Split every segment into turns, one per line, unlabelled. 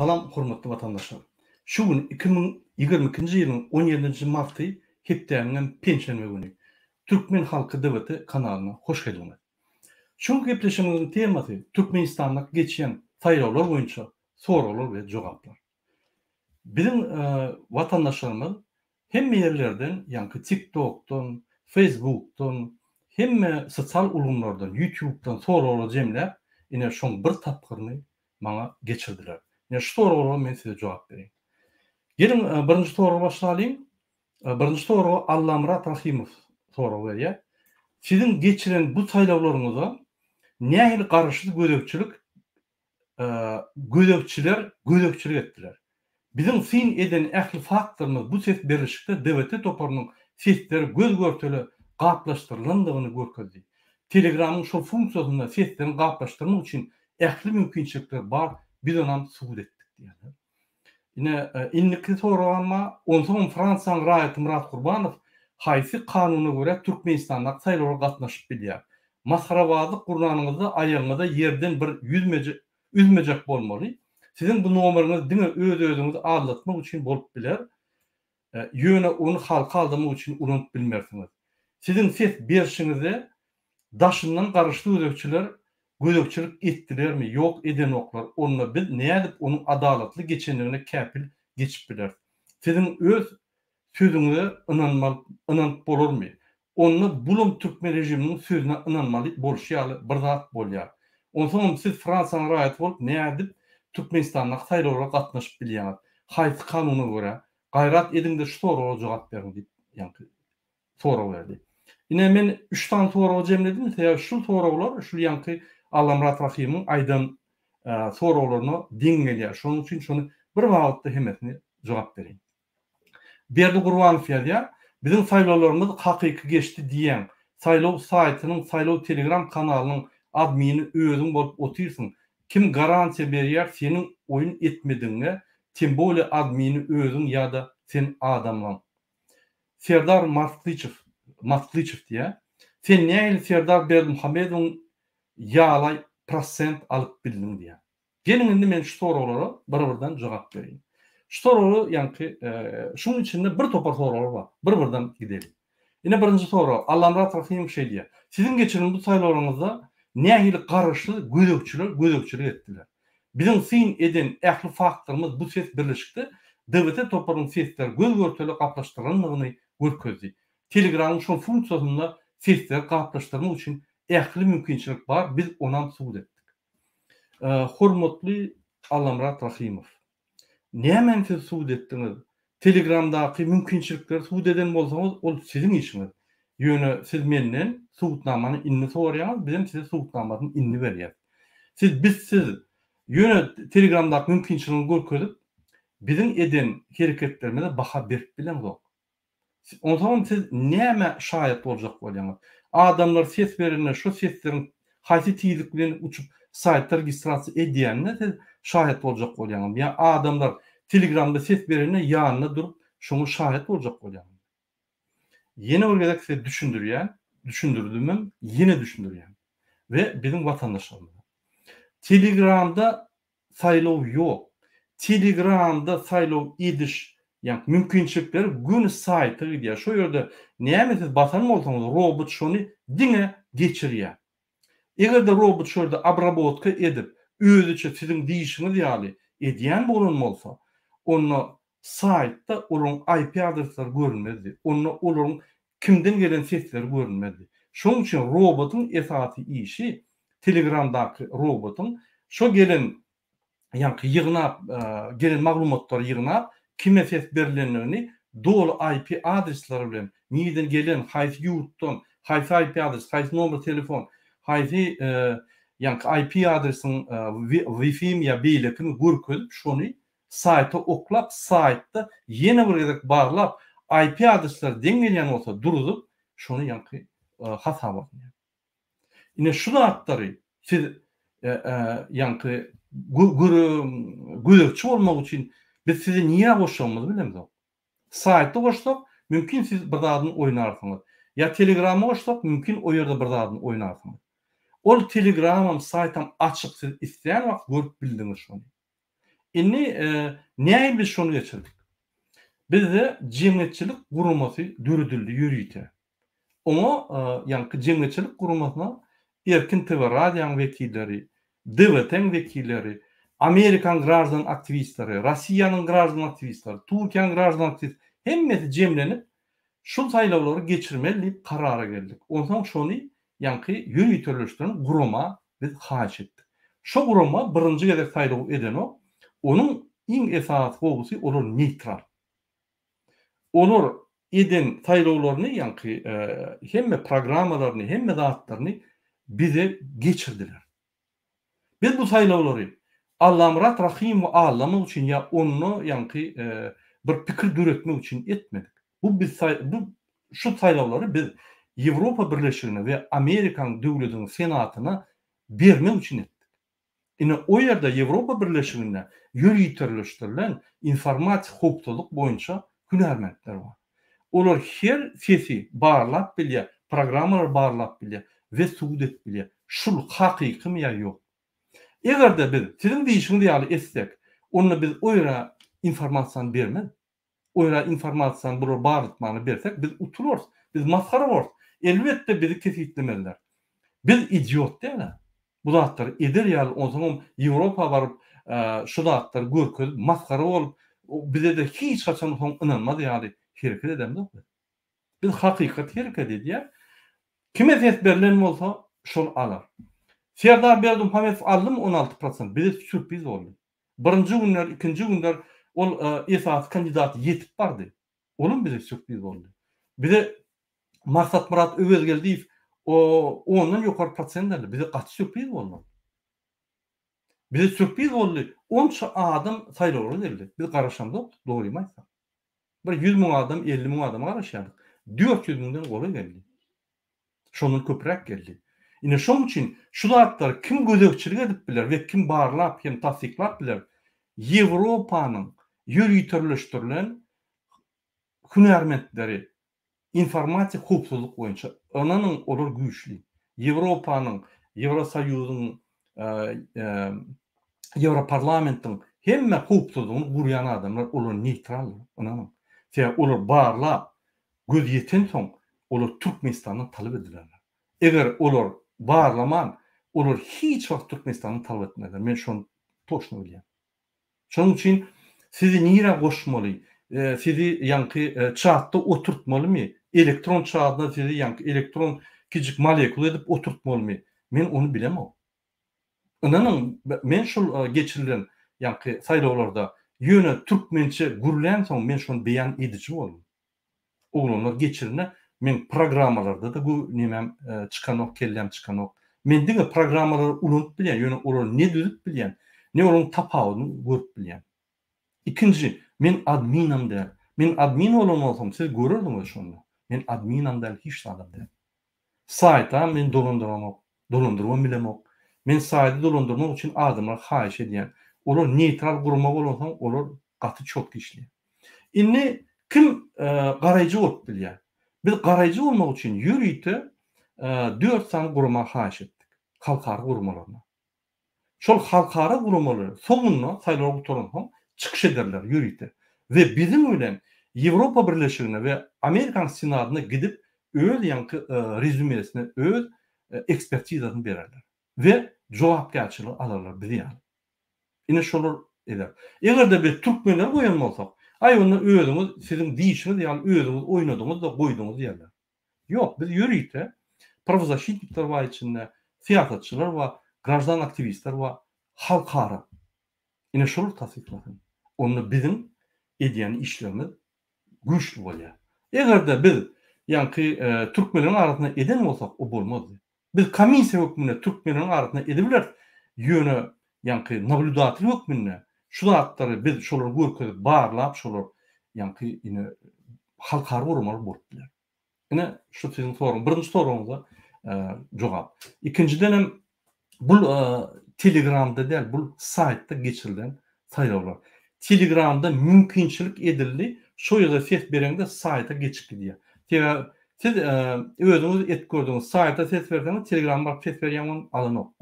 Salam hormatly watandaşlar. Şu gün 2022-nji ýylyň 17-nji marty hepdäniňem penşenbe güni. Türkmen halky DWT kanalyna hoş geldiňiz. Şu günki gepleşigimiziň temasy Türkmenistanda geçýän saýlawlar boýunça soraglar we jogaplar. Biziň watandaşlarymyz hemme ýerlerden ýaňky TikTokdan, Facebookdan, hemme sosial ulgamlardan, YouTubedan soraglary jemläp, ine şoň bir tapgyryny maňa geçirdiler. Ine şu soraglara men size jogap bereýin. Geliň birinji soraga başlalyň. Birinji soraga Allamyrat Rahymow sorag berýär. Siziň geçiren bu saýlawlaryňyza nähili garaşsyz gözegçilik gözegçiler gözegçilik etdiler. Biziň syn eden ähli faktlarymyz bu ses berlişikde DWT toparynyň sesleri göz-görtele gaplaşdyrylandygyny görkezdi. Telegramyň şol funksiýasynda seslerini gaplaşdyrmak üçin ähli mümkinçilikler bar, biz onam subut etdik diýýärler. Ine, indiki soragam bar, onsoňam Fransiýanyň raýaty Myrat Gurbanow haýsy kanuna görä Türkmenistandaky saýlawlara gatnaşyp bilýär? Masgarabazlyk gurnanyňyzda aýagyňyza ýerden bir ýüzmejek üzmejek bolmaly. Siziň bu nomeriňiz diňe öz-özüňizi aldatmak üçin bolup biler. Ýöne ony halky aldamak üçin ulanyp bilmersiňiz. Siziň ses berşiňize daşyndan garaşly gözegçiler gözegçilik etdilermi, ýok edenoklar, onda biz nädip onuň adalatly geçendigine käpil geçip bileris? Siziň öz sözüňize ynanyp bolarmy? Onda bulam türkmen režiminiň sözüne ynanmaly bolşy ýaly bir zat bolýar. Onsoňam siz Fransiýanyň raýaty bolup nädip Türkmenistandaky saýlawlara gatnaşyp bilýäňiz? Haýsy kanuna görä? Gaýrat ediňde şu soraga jogap beriň diýip ýaňky sorag berdi. Ine men üç sany soragy jemledim sebäbi şu soraglar şul ýaňky Allamyrat Rahymyň aýdan soraglaryna deň gelýär. Şonuň üçin şony bir babatda hemmesini jogap bereýin. Berdi Gurbanow ýazýar, Biziň saýlawlarymyz hakyky geçdi diýýäň. Saýlaw saýtynyň, saýlaw telegram kanalynyň admini özüň bolup otyrsyň. Kim garantiýa berýär seniň oýun etmedigiňe, tem bolýa admini özüň ýa-da sen adamlaň. Serdar Marslyçew, Masklyçew diýýär, Sen nähili Serdar Berdimuhamedowyň ýalaý prosent alyp bildiň diýýär. Geliň indi men şu soraglara bir-birden jogap bereýin. Şu soragy ýaňky şuň içinde bir topar soraglar bar. Bir-birden gideliň. Ine birinji sorag Allamyrat Rahymow şeý diýýär. Siziň geçiren bu saýlawlaryňyzda nähili garaşsyz gözegçiler gözegçilik etdiler? Biziň syn eden ähli faktlarymyz bu ses birleşikde DWT toparynyň sesleri göz-görtele gaplaşdyrandygyny görkezdi. Telegramyň şol funksiýasynda sesleri gaplaşdyrmak üçin ähli mümkinçilik bar, biz onam subut etdik. Hormatly Allamyrat Rahymow. Nämäni siz subut etdiňiz? Telegramdaky mümkinçilikleri subut eden bolsaňyz, ol siziň işiňiz. Ýöne siz menden subutnamany indi soraýaňyz, bizem size subutnamasyny indi berýäs. Siz bizsiz ýöne Telegramdaky mümkinçiligi görkezip, biziň eden hereketlerimize baha berip bileňzok. Onsoňam siz nämä şaýat boljak bolýaňyz? Adamlar ses berende şo sesleriň haýsy tizlik bilen uçup saýtda registrasiýa edýänine siz şaýat boljak bolýaňyzmy? Ýa adamlar telegramda ses berende ýanynda durup şoňa şaýat boljak bolýaňyzmy? Ýene bir gezek size düşündirýän, düşündirdimem, ýene düşündirýän we biziň watandaşlarymyza. Telegramda Saýlaw ýok. Telegramda saýlaw ediş ýa mümkinçilikleri göni saýta gidýär. Şo ýerde näme siz basan bolsaňyz robot şony diňe geçirýär. Eger-de robot şo ýerde obrabotka edip özüçe siziň diýişiňiz ýaly edýän bolan bolsa, onda saýtda olaryň IP adresleri görünmezdi. Onda olaryň kimden gelen sesleri görünmezdi. Şonuň üçin robotyň esasy işi Telegramdaky robotyň şo gelen ýaňky ýygnap gelen maglumatlary ýygnap kime ses berilendigini doly IP adresleri bilen nireden gelen haýsy ýurtdan haýsy IP adres haýsy nomer telefon haýsy ýaňky IP adresiň Wi-Fi-mi ýa beýlekimi görkezip şony saýta oklap saýtda ýene bir gezek barlap IP adresleri deň gelýän bolsa duruzyp şony ýaňky hasaba alynýar. Ine şu zatlary siz ýaňky gözegçi bolmak üçin biz sizi nirä goşjagymyzy bilemzok. Saýtda goşsak mümkin siz bir zadyny oýnarsyňyz. Ýa telegrama goşsak mümkin o ýerde bir zadyny oýnarsyňyz. Ol telegramam saýtam açyk siz islän wagt görüp bildiňiz şony. Indi näme biz şony geçirdik? Bizde jemgyýetçilik guramasy döredildi ýörite. Oňa ýaňky jemgyýetçilik guramasyna Erkin TV radionyň wekilleri, DWT-iň wekilleri, Amerikanyň graždan aktiwistleri, Rossiýanyň graždan aktiwistleri, Türkiýäniň graždan aktiwistleri hemmesi jemlenip şul saýlawlary geçirmeli diýip karara geldik. Onsoň şony ýaňky ýöriteleşdiren gurama biz haýyş etdik. Şo gurama birinji gezek saýlaw edenok. Onuň iň esasy gowusy olar neýtral. Olar eden saýlawlaryny ýaňky hemme programmalaryny hemme zatlaryny bize geçirdiler. Biz bu saýlawlary Allamyrat Rahymowy aldamak üçin ýa onda ýaňky bir pikir döretmek üçin etmedik. Bu biz bu şu saýlawlary biz Ýewropa Birleşigine we Amerikanyň döwlediniň Senatyna bermek üçin etdik. Ine, o ýerde Ýewropa Birleşiginde ýöriteleşdirilen informatik howpsuzlyk boýunça hünärmentler bar. Olar her sesi barlap bilýär, programmalary barlap bilýär we subut edip bilýär. Şul hakykymy ýa ýok. Eger-de biz siziň diýşiňiz ýaly etsek, onda biz o ýere informasiýany bermez. Oýra informasiýany bular barlatmana bersek biz utularys, biz masgara bolarys. Elbetde bizi kesgitlemezler. Biz idiot däl-ä. Bu zatlary eder ýaly onsoňam Ýewropa baryp şu zatlary görkezip masgara bolup bize-de hiç haçan soň ynanmaz ýaly hereket edemzok biz. Biz hakykat hereket edýäs. Kime ses berlen bolsa şol alar. Serdar Berdimuhamedow aldymy 16 prosent bize sýurpriz boldy. Birinji günler, ikinji günler ol esasy kandidat ýetip bardy. Olam bize sýurpriz boldy. Bize Maksatmyrat Öwezgeldiýew ondan ýokary prosent aldy. Bize gaty sýurpriz boldy ol. Bize sýurpriz boldy. Onça adam saýlawlara geldi. Biz garaşamzokdyk, dogrymy aýtsam. Bir 100 müň adam, 50 müň adama garaşýardyk. 400 müňden golaý geldi. Şondan köpräk geldi. Ine şoň üçin şu zatlary kim gözegçilik edip biler we kim barlap hem tassyklap biler? Ýewropanyň ýöriteleşdirilen hünärmentleri informatik howpsuzlyk boýunça ynanyň olar güýçli. Ýewropanyň, Ýewrosoýuzyň, Ýewroparlamentiň hemme howpsuzlygyny gurýan adamlar olar neýtraldyr ynanyň. Sebäbi olar barlap göz ýetensoň olar Türkmenistandan talap edilerler. Eger olar barlaman olar hiç wagt Türkmenistandan talap etmezler. Men şony toçno bilýän. Şonuň üçin sizi nirä goşmaly, sizi ýaňky çatda oturtmalymy, elektron çadyna sizi ýaňky elektron kiçijik molekula edip oturtmalymy, men ony bilemok. Ynanyň, men şol geçirilen ýaňky saýlawlarda ýöne türkmençe gürlänsoň men şony beýan ediji boldum. Oglanlar geçirende meň programmalarda-da gö nemem çykanok, kelläm çykanok. Men diňe programmalary ulanyp bilýän, ýöne olary ne düzüp bilýän, ne olaryň tapawudyny görüp bilýän. Ikinji, men adminam däl. Men admin bolan bolsam, siz görerdiňiz şonda. Men adminam däl, hiç zadam däl. Saýtam men dolandyramok, dolandyrybam bilemok. Men saýty dolandyrmak üçin adamlara haýyş edýän. Olar neýtral gurama bolansoň, olar gaty çotki işleýär. Indi kim garaýjy bolup bilýär? Biz garaýjy bolmak üçin ýörite dört sany gurama haýyş etdik, halkara guramalaryna. Şol halkara guramalary soňunda saýlawlar gutaransoň çykyş ederler ýörite we biziň bilen Ýewropa Birleşigine we Amerikanyň Senadyna gidip öz ýaňky rezýumesini, öz ekspertizasyny bererler we jogapkärçiligi alarlar biz ýaly. Ine şolar eder. Eger-de biz türkmenleri goýan bolsak, aý onda özüňiz siziň diýşiňiz ýaly özüňiz oýnadyňyz-da goýduňyz diýerler. Ýok, biz ýörite prawozasşitnikler bar içinde, syýasatçylar bar, graždan aktiwistler bar, halkara. Ine şolar tassyklasyn. Onda biziň edýän işlerimiz güýçli bolýar. Eger-de biz ýaňky türkmenleriň arasynda eden bolsak, o bolmazdy. Biz komissiýa hökmünde türkmenleriň arasynda edibileris, ýöne ýaňky nablýudatel hökmünde şu zatlary biz şolary görkezip, barlap şolar ýaňky ine halkara guramalar bolup biler. Ine şu siziň soragyň, birinji soragyňyza jogap. Ikinjidenem bul telegramda däl, bul saýtda geçirilen saýlawlar. Telegramda mümkinçilik edildi, şo ýerde ses bereňde saýta geçip gidýär. Sebäbi siz özüňiz etip gördüňiz, saýta ses berseňiz telegrama baryp ses berýäň ony alanok.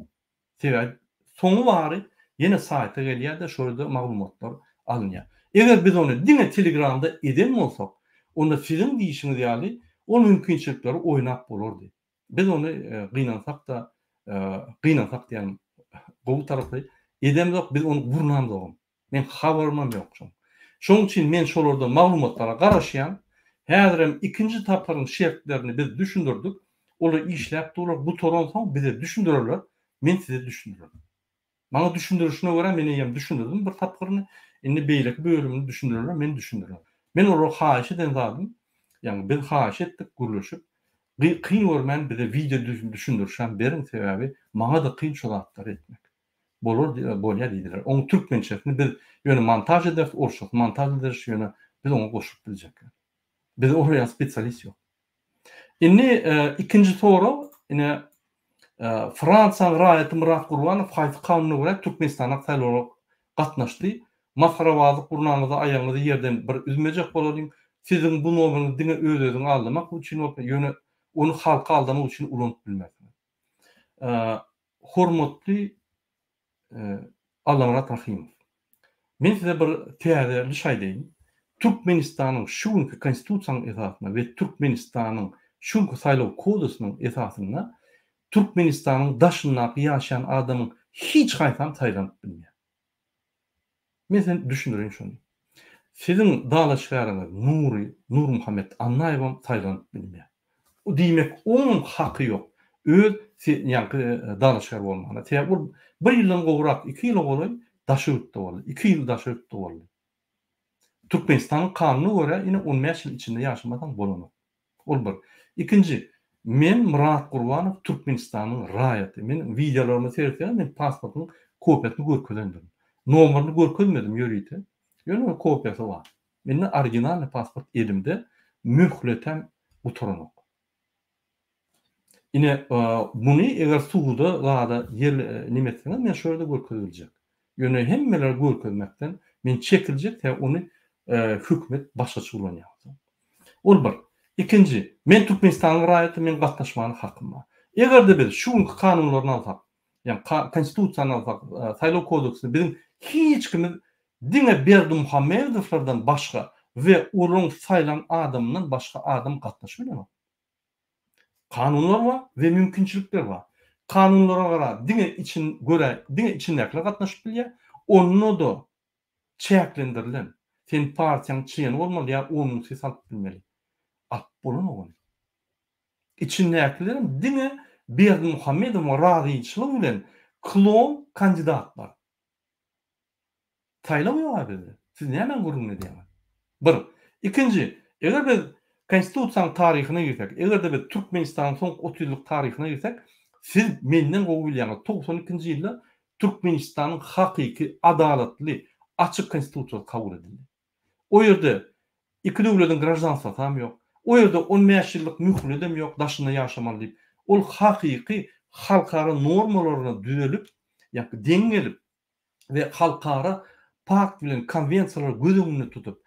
Sebäbi soňy bary. Ýene saýta gelýär-de, şo ýerde maglumatlar alynýar. Eger biz ony diňe Telegramda eden bolsak, onda siziň diýşiňiz ýaly ol mümkinçilikleri oýnap bolardy. Biz ony gynansak-da, gynansak diýýän gowy tarapy edemzok, biz ony gurnamzogam. Meň habarymam ýok şoň. Şoň üçin men şolardan maglumatlara garaşýan. Häzirem ikinji tapgyryň şertlerini biz düşündirdik. Olar işläp durlar, gutaransoň bize düşündirerler, men size düşündirerin. Maňa düşündirişine görä men eýýäm düşündirdim bir tapgyryny, indi beýleki bölümini düşündirerler, men düşündirerin. Men olara haýyş eden zadym, ýagny biz haýyş etdik gürleşip, kyn görmän bize wideo düşündirişem beriň, sebäbi maňa-da kyn şo zatlary etmek. Bolar bolýar diýdiler. Oň türkmençesini biz ýöne montaž ederis, orsçasyny montaž ederis, ýöne biz oňa goşulyp biljek. Bizde olar ýaly spesialist ýok. Indi ikinji sorag, ine Fransiýanyň raýaty Myrat Gurbanow haýsy kanuna görä Türkmenistanda saýlawlara gatnaşdy? Masgarabazlyk gurnaňyzda aýagyňyzy ýerden bir üzmejek bolalyň. Siziň bu nomeriňiz diňe öz-özüňi aldamak üçin bolup, ýöne ony halky aldamak üçin ulanyp bilmersiňiz. Hormatly Allamyrat Rahymow. Men size bir täze liş aýdaýyn. Türkmenistanyň şu günki Konstitusiýanyň esasynda we Türkmenistanyň şu günki Saýlaw kodeksiniň esasynda Türkmenistanyň daşyndaky ýaşaýan adamyň hiç haýsam saýlanyp bilmeýär. Men size düşündireýin şony. Siziň dalaşgäriňiz Nury Nurmuhammet Annaýewam saýlanyp bilmeýär. Diýmek onuň haky ýok öz ýaňky dalaşgär bolmagyna. Sebäbi ol bir ýyldan gowrak, iki ýyla golaý daşary ýurtda boldy. Iki ýyl daşary ýurtda boldy. Türkmenistanyň kanunyna görä ine 15 ýyl içinde ýaşamasaň bolanok. Ol bir. Ikinji, men Myrat Gurbanow Türkmenistanyň raýaty. Men wideolaryma seretseňiz men pasportyň kopiýasyny görkezendirin. Nomerini görkezmedim ýörite. Ýöne onuň kopiýasy bar. Mende originalnyý pasport elimde, möhletem gutaranok. Ine, muny eger suda zada ýer neme etseňiz men şo ýerde görkezip biljek. Ýöne hemmelere görkezmekden men çekiljek, sebäbi ony hökümet başgaça ulanýar. Ol bir. Ikinji, men Türkmenistanyň raýaty, meň gatnaşmana hakym bar. Eger-de biz şu günki kanunlaryny alsak, ýagny Konstitusiýany alsak, Saýlaw kodeksini biziň hiç kimiz diňe Berdimuhamedowlardan başga we olaryň saýlan adamyndan başga adam gatnaşyp bilenok. Kanunlar bar we mümkinçilikler bar. Kanunlara gara diňe için görä diňe içindäkiler gatnaşyp bilýär. Onda-da çäklendirilen. Sen partiýaň çleni bolmaly ýa onuň ses alyp bilmeli. Alyp bolanok ony. Içindäkilerem diňe Berdimuhamedowyň razyçylygy bilen klon kandidatlar. Saýlaw ýok-a bizde. Siz nämäň gürrüňini edýäňiz? Bir. Ikinji, eger biz Konstitusiýanyň taryhyna girsek, eger-de biz Türkmenistanyň soňky 30 ýyllyk taryhyna girsek, siz menden gowy bilýäňiz, 92-nji ýylda Türkmenistanyň hakyky, adalatly, açyk Konstitusiýasy kabul edildi. O ýerde iki döwlediň graždanstwasam ýok. O ýerde on bäş ýyllyk möhledem ýok, daşynda ýaşamaly diýip. Ol hakyky halkara normalaryna düzelip, ýa-da deň gelip, we halkara pakt bilen konwensiýalary göz öňünde tutup,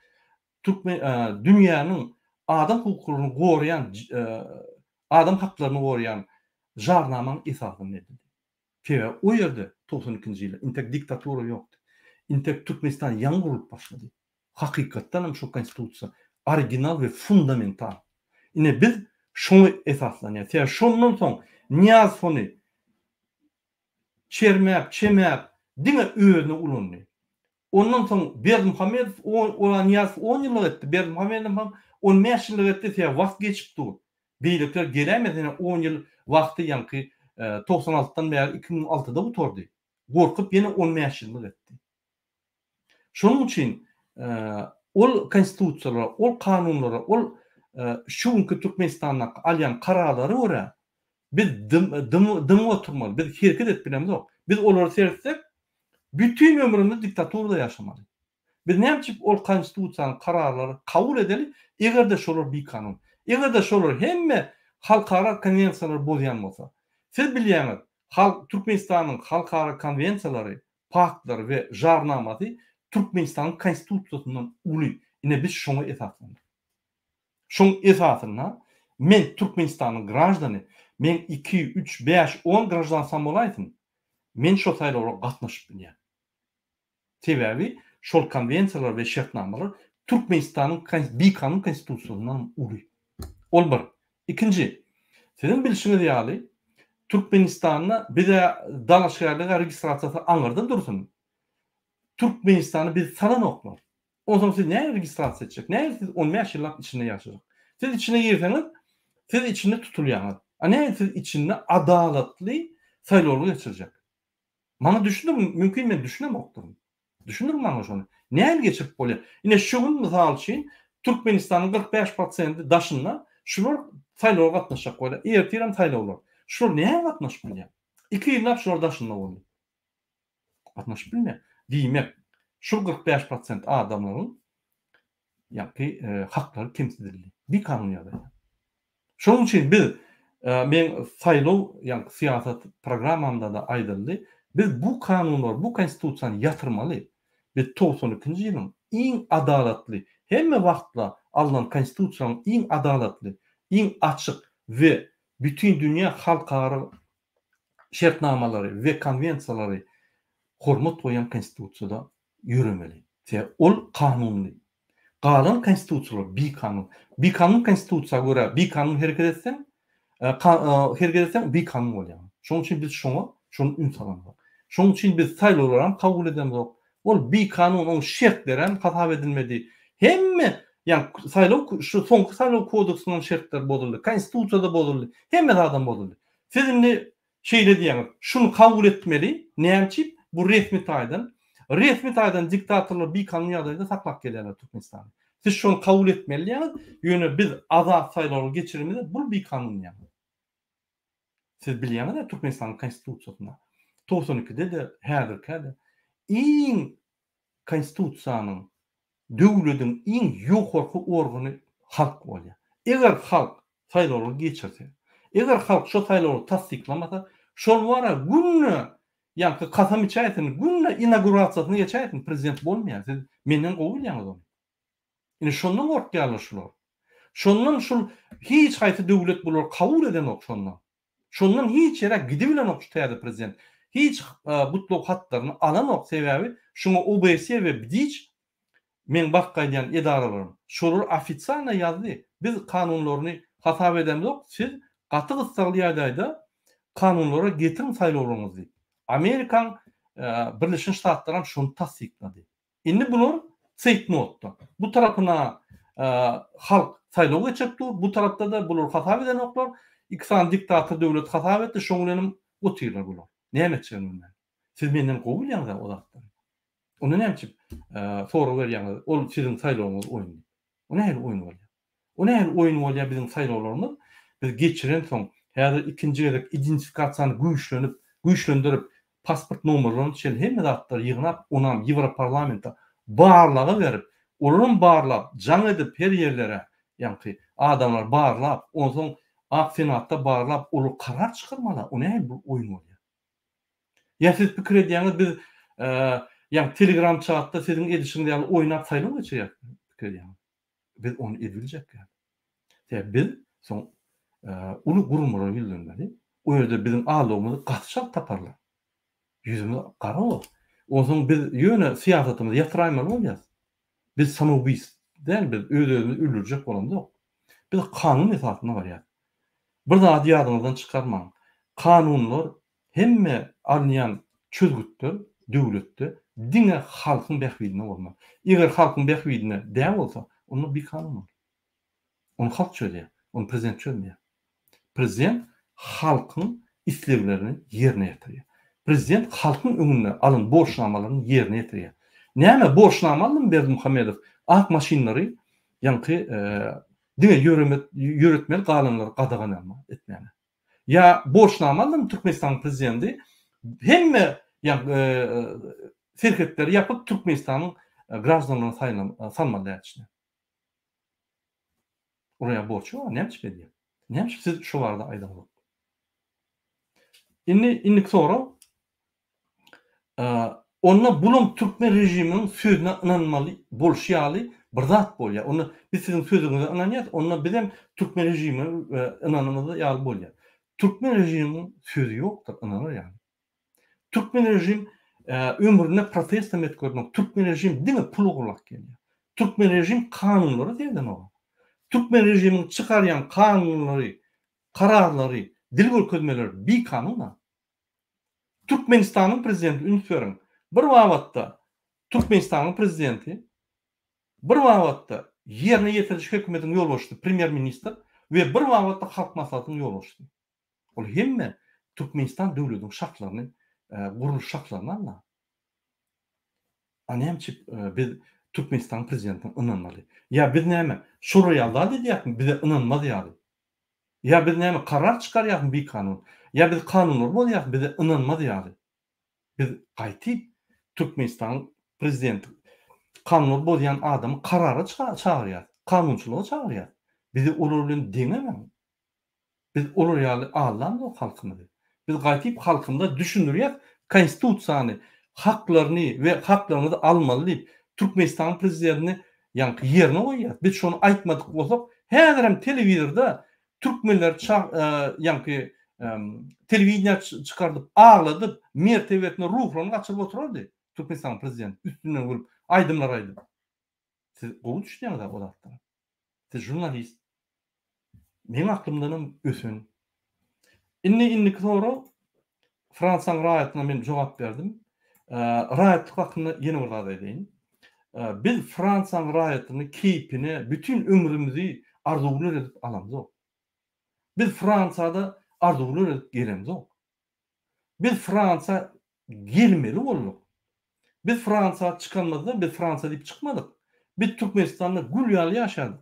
türkmen dünýäniň adam hukuklaryny goraýan adam haklaryny goraýan jarnamanyň esasynda edildi. Sebäbi o ýerde 92-nji ýylda intek diktatura ýokdy. Intek Türkmenistan ýaňy gurlup başlady. Hakykatdan hem şo konstitusiýa original we fundamental. Ine biz şoňa esaslanýarys. Sebäbi şondan soň Nyýazow ony çermäp, çemäp, diňe özüne ulandy. Ondan soň Berdimuhamedow on, Nyýazow on ýyllyk etdi, Berdimuhamedow hem 15 ýyllyk etdi, sebäbi wagt geçip dur. Beýlekiler geläýmesin, ýöne on ýyl wagty ýaňky 96-dan bäri 2006-da gutardy. Gorkup ýene 15 ýyllyk etdi. Şonuň üçin ol konstitusiýalara, ol kanunlara, ol şu günki Türkmenistandaky alýan kararlara görä biz dymyp oturmaly, biz hereket edip bilemzok. Biz olara seretsek, bütin ömrümiz diktaturada ýaşamaly. Biz näme üçin ol konstitusiýany, kararlary kabul edeli, eger-de şolar bikanun, eger-de şolar hemme halkara konwensiýalary bozýan bolsa. Siz bilýäňiz, Türkmenistanyň halkara konwensiýalary paktlary we jarnamasy Türkmenistanyň Konstitusiýasyndan uly. Ine biz şoňa esaslandyk. Şoň esasynda men Türkmenistanyň graždany, men iki, üç, bäş, on graždanstwam bolaýsyn, men şo saýlawlara gatnaşyp bilýän. Sebäbi şol konwensiýalar we şertnamalar Türkmenistanyň bikanun konstitusiýasyndan uly. Ol bir. Ikinji, siziň bilşiňiz ýaly, Türkmenistanda biz-ä dalaşgärlige registrasiýasy aňyrda dursun, Türkmenistana bizi salanoklar. Onsoň siz nähili registrasiýa etjek? Nähili siz on bäş ýyllap içinde ýaşajak? Siz içine girseňiz, siz içinde tutulýaňyz. A nähili siz içinde adalatly saýlawlar geçirjek? Maňa düşündiriň, mümkin men düşünemokdyryn. Düşündiriň maňa şony. Nähili geçirip bolýar? Ine şu gün mysal üçin Türkmenistanyň 45 prosenti daşynda şular saýlawa gatnaşjak bolýar. Ertirem saýlawlar. Şular nähili gatnaşyp bilýär? Iki ýyllap şular daşynda boldy. Gatnaşyp bilmeýär. Diýmek, şul 45 prosent adamlaryň ýaňky haklary kemsidildi. Bikanun ýagdaýda. Şonuň üçin biz meň saýlaw ýaňky syýasat programmamda-da aýdyldy, biz bu kanunlary, bu konstitusiýany ýatyrmaly. Biz 92-nji ýylyň iň adalatly, hemme wagtla alnan konstitusiýanyň iň adalatly, iň açyk we bütindünýä halkara şertnamalary we konwensiýalary hormat goýýan konstitusiýada ýöremeli. Sebäbi ol kanuny. Galan konstitusiýalar bikanun. Bikanun konstitusiýa görä bikanun hereket etseň, hereket etseň bikanun bolýaň. Şonuň üçin biz şoňa şony üns alamzok. Şonuň üçin biz saýlawlaram kabul edemzok. Ol bikanun, oň şertlerem hasap edilmedi. Hemme, ýagny saýlaw şu soňky saýlaw kodeksiniň şertleri bozuldy, konstitusiýa-da bozuldy, hemme zadam bozuldy. Siz indi şeýle diýýäňiz, şuny kabul etmeli, näme üçin? Bu resmi taýdan, resmi taýdan diktatorlar bikanun ýagdaýda saklap gelýärler Türkmenistany. Siz şony kabul etmeli diýýäňiz, ýöne biz azat saýlawlar geçirimizde bul bikanun diýýäňiz. Siz bilýäňiz-ä Türkmenistanyň Konstitusiýasynda 92-de-de, häzirkä-de iň Konstitusiýanyň döwlediň iň ýokarky organy halk bolýar. Eger halk saýlawlary geçirse, eger halk şo saýlawlary tassyklamasa, şol bara günde ýaňky kasam içäýsin, günde inaugurasiýasyny geçäýsin, prezident bolmaýar. Siz menden gowy bilýäňiz ony. Ine şondan gorkýarlar şular. Şondan şul hiç haýsy döwlet bulary kabul edenok şondan. Şondan hiç ýere gidibilenok şu täze prezident. Hiç gutlag hatlaryny alanok sebäbi şuňa OBSE we BDİÇ meň baryp gaýdýan edaralarym şolar ofitsialno ýazdy biz kanunlaryny hasap edemzok siz gaty gyssagly ýagdaýda kanunlara getiriň saýlawlaryňyzy diýip. Amerikaň Birleşen Ştatlaram şony tassyklady. Indi bular seýtnotda. Bu tarapyna halk saýlaw geçirip dur, bu tarapda-da bular hasap edenoklar. Iki sany diktator döwlet hasap etdi, şoň bilenem otyrlar bular. Näme etjegini bilmän. Siz menden gowy bilýäňiz-ä o zatlary. Onda näme üçin sorag berýäňiz, ol siziň saýlawyňyz oýun diýip. O nähili oýun bolýar? O nähili oýun bolýar biziň saýlawlarymyz biz geçirensoň häzir ikinji gezek identifikasiýany güýçlenip güýçlendirip pasport nomerlaryny çenli hemme zatlary ýygnap onam ýewroparlamenta barlaga berip olaram barlap jaň edip her ýerlere ýaňky adamlar barlap onsoň ak senatda barlap olar karar çykarmaly o nähili bir oýun bolýar ýa siz pikir edýäňiz biz ýaňky telegram çatda siziň edişiňiz ýaly oýnap saýlaw geçirýäs pikir edýäňiz. Biz ony edibiljek däl. Sebäbi biz soň uly guramalara ýüzlenmeli. O ýerde biziň aldawymyzy gaty çalt taparlar. Ýüzümiz gara bolar. Onsoň biz ýöne syýasatymyzy ýatyraýmaly bolýarys. Biz samoubiýst däl, biz öz-özümizi öldürjek bolamzok. Biz kanun esasynda barýarys. Bir zady ýadyňyzdan çykarmaň. Kanunlar Hemme alynýan çözgütler döwletde diňe halkyň bähbidine bolmaly. Eger halkyň bähbidine däl bolsa, onda bikanun ol. Ony halk çözýär, ony prezident çözmeýär. Prezident halkyň isleglerini ýerine ýetirýär. Prezident halkyň öňünde alan borçnamalaryny ýerine ýetirýär. Näme borçnama aldymy Berdimuhamedow ak maşynlary ýaňky diňe ýöretmeli galanlary gadagan etmäne. Ýa borçnama aldymy Türkmenistanyň prezidenti hemme ýa serhetleri ýapyp Türkmenistanyň graždanlaryny saýlam salmaly däl içine. Olar ýa borçy bar, näme üçin edýär? Näme üçin siz şu barada aýdaňyzok? Indi indiki sorag Onda bulam türkmen režiminiň sözüne ynanmaly bolşy ýaly bir zat bolýar. Onda biz siziň sözüňize ynanýas, onda bizem türkmen režimine ynanymyz ýaly bolýar. Türkmen režiminiň sözi ýokdur, ynanar ýaly. Türkmen režim. ömründe protestem edip görmek. Türkmen režim diňe pul ogurlap gelýär. Türkmen režim kanunlara seredenok. Türkmen režimiň çykarýan kanunlary, kararlary, dil görkezmeleri bikanun. Türkmenistanyň prezidenti üns beriň, bir babatda Türkmenistanyň prezidenti bir babatda ýerine ýetiriji hökümetiň ýolbaşçysy, premýer-ministr we bir babatda Halk Maslahatynyň ýolbaşçysy. Ol hemme Türkmenistan döwletiniň şahlaryny, gurluş şahlaryny aldy. A näme üçin biz Türkmenistanyň prezidentine ynanmaly? Ýa biz näme, şolar ýaly zat edýäkmi, bize ynanmaz ýaly? Ýa biz näme, karar çykarýasmy bikanun? Ýa biz kanunlary bozýasmy, bize ynanmaz ýaly? Biz gaýtyp Türkmenistanyň prezidenti kanunlary bozýan adamy karara çagyrýas, kanunçylyga çagyrýas. Bizi olar bilen deňemäň. Biz olar ýaly aldamzok halkymyzy. Biz gaýtyp halkymyza düşündirýäs konstitusiýany, haklaryny we haklaryňyzy almaly diýip Türkmenistanyň prezidentini ýaňky ýerine goýýas. Biz şony aýtmadyk bolsak häzirem telewizorda türkmenleri ýaňky telewideniýä çykardyp agladyp mertebesini ruhlaryny gaçyryp oturardy Türkmenistanyň prezidenti üstünden gülüp aýdymlar aýdyp. Siz gowy düşünýäňiz-ä o zatlara. Siz žurnalist. Meň aklymdanam ösen. Indi indiki sorag Fransiýanyň raýatyna men jogap berdim. Raýatlyk hakynda ýene bir zat aýdaýyn. Biz Fransiýanyň raýatyny keýpine bütin ömrümizi arzuwlar edip alamzok. Biz Fransiýada arzuwlar edip gelemzok. Biz Fransiýa gelmeli bolduk. Biz Fransiýa çykanymyzda biz Fransiýa diýip çykmadyk. Biz Türkmenistanda gül ýaly ýaşadyk.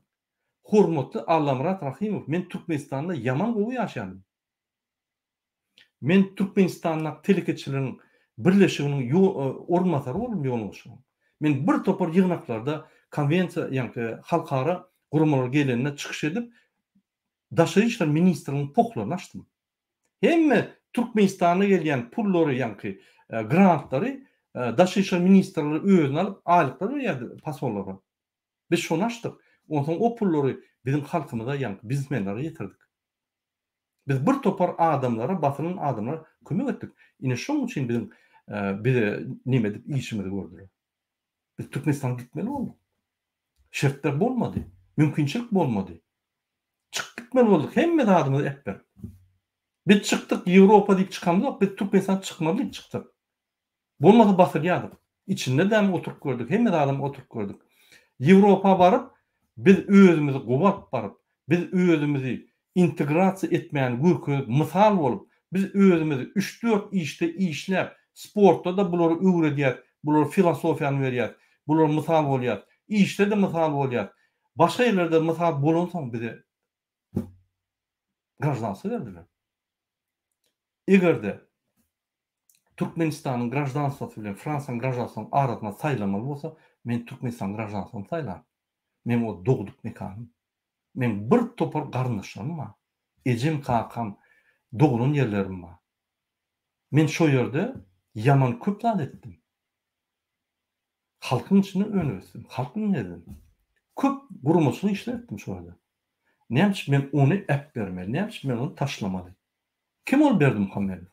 Hormatly Allamyrat Rahymow men Türkmenistanda ýaman gowy ýaşadym. Men Türkmenistandaky telekeçileriň birleşiginiň orunbasary boldum ýolbaşçynyň. Men bir topar ýygnaklarda konwensiýa ýaňky halkara guramalar gelende çykyş edip Daşary işler ministriniň pohlaryny açdym. Hemme Türkmenistana gelýän pullary ýaňky grantlary Daşary işler ministrligi özüne alyp aýlyklar berýärdi posollara. Biz şony açdyk. Onsoň o pullary biziň halkymyza ýaňky biznesmenlere ýetirdik. Biz bir topar adamlara basylan adamlara kömek etdik. Ine şoň üçin biziň bize neme edip işimizi gördüler. Biz Türkmenistana gitmeli bolduk. Şertler bolmady. Mümkinçilik bolmady. Çykyp gitmeli bolduk. Hemme zadymyzy äpberip. Biz çykdyk Ýewropa diýip çykamzok, biz Türkmenistana çykmaly diýip çykdyk. Bolmasa basylýardyk. Içinde dämi oturyp gördük, hemme zadam oturyp gördük. Ýewropa baryp, biz özümizi gowy alyp baryp, biz özümizi integrasiýa etmäni görkezip, mysal bolup, biz özümizi üç-dört işde işläp, sportda-da bulary öwredýäs, bulara filosofiýany berýäs, bulara mysal bolýas, işde-de mysal bolýas, başga ýerlerde mysal bolansoň bize graždanstwo berdiler. Eger-de Türkmenistanyň graždanstwosy bilen Fransiýanyň graždanstwosynyň arasynda saýlamaly bolsa, men Türkmenistanyň graždanstwosyny saýlaryn. Meň o dogduk mekanym. Meň bir topar garyndaşlarym bar. Ejem, kakam, doglan ýerlerim bar. Men şo ýerde ýaman köp zat etdim. Halkyň içinde önüp ösdüm. Halk bilen gezdim. Köp guramaçylyk işler etdim şo ýerde. Näme üçin men ony äpbermeli? Näme üçin men ony taşlamaly? Kim ol Berdimuhamedow?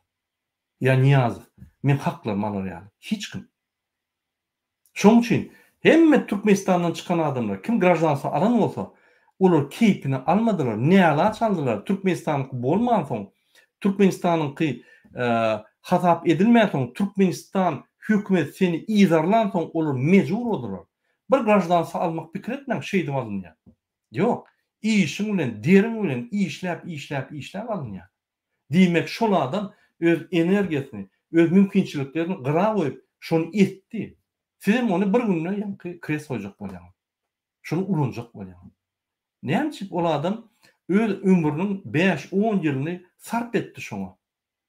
Ýa Nyýazow? Meň haklarymy alar ýaly? Hiç kim. Şoň üçin hemme Türkmenistandan çykan adamlar, kim graždanstwo alan bolsa, olar keýpine almadylar, nälaç aldylar, Türkmenistanyňky bolmansoň, Türkmenistanyňky hasap edilmänsoň, Türkmenistan hökümeti seni yzarlansoň olar mejbur boldular. Bir graždanstwo almak pikir etmäň şeýdip alynýar. Ýok. Işiň bilen, deriň bilen işläp, işläp, işläp alynýar. Diýmek, şol adam öz energiýasyny, öz mümkinçiliklerini gyra goýup, şony etdi. Sizem ony bir günde ýaňky kres goýjak bolýaňyz. Şony ulanjak bolýaňyz. Näme üçin ol adam öz ömrüniň bäş-on ýylyny sarp etdi şoňa?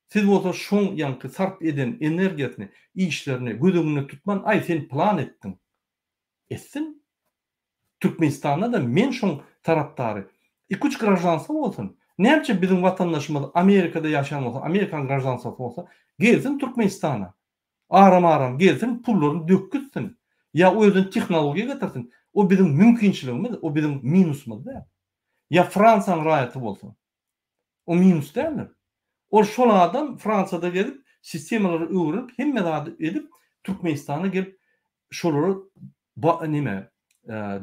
Siz bolsa şoň ýaňky sarp eden energiýasyny, işlerini göz öňünde tutman, aý, sen plan etdiň. Etsin. Türkmenistanda-da men şoň tarapdary. Iki-üç graždanstwo bolsun. Näme üçin biziň watandaşymyz Amerikada ýaşaýan bolsa, Amerikanyň graždanstwosy bolsa, gelsin Türkmenistana. Aram-aram gelsin, pullaryny dökgütsin. Ýa o ýerden tehnologiýa getirsin. O biziň mümkinçiligimiz, o biziň minusymyz däl. Ýa Fransiýanyň raýaty bolsa. O minus däldir. Ol şol adam Fransiýada gezip, sistemalary öwrenip hemme zady edip Türkmenistana gelip şolara ba neme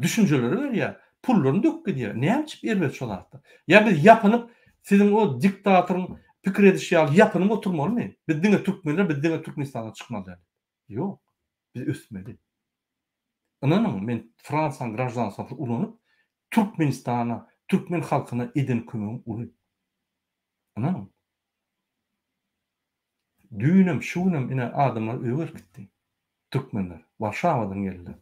düşünjeleri berýär, pullaryny döküp gidýär. Näme üçin erbet şo zatlar? Ýa biz ýapynyp siziň o diktatoryň pikir edişi ýaly ýapynyp oturmalymy? Biz diňe türkmenler, biz diňe Türkmenistandan çykmaly däl. Ýok. Biz ösmeli. Ynanyň, men Fransiýanyň graždanstwasyny ulanyp, Türkmenistana, türkmen halkyna eden kömegim uly. Ynanyň. Düýnem, şu günem ine adamlar öýe gelip gitdi. Türkmenler. Warşawadan geldiler.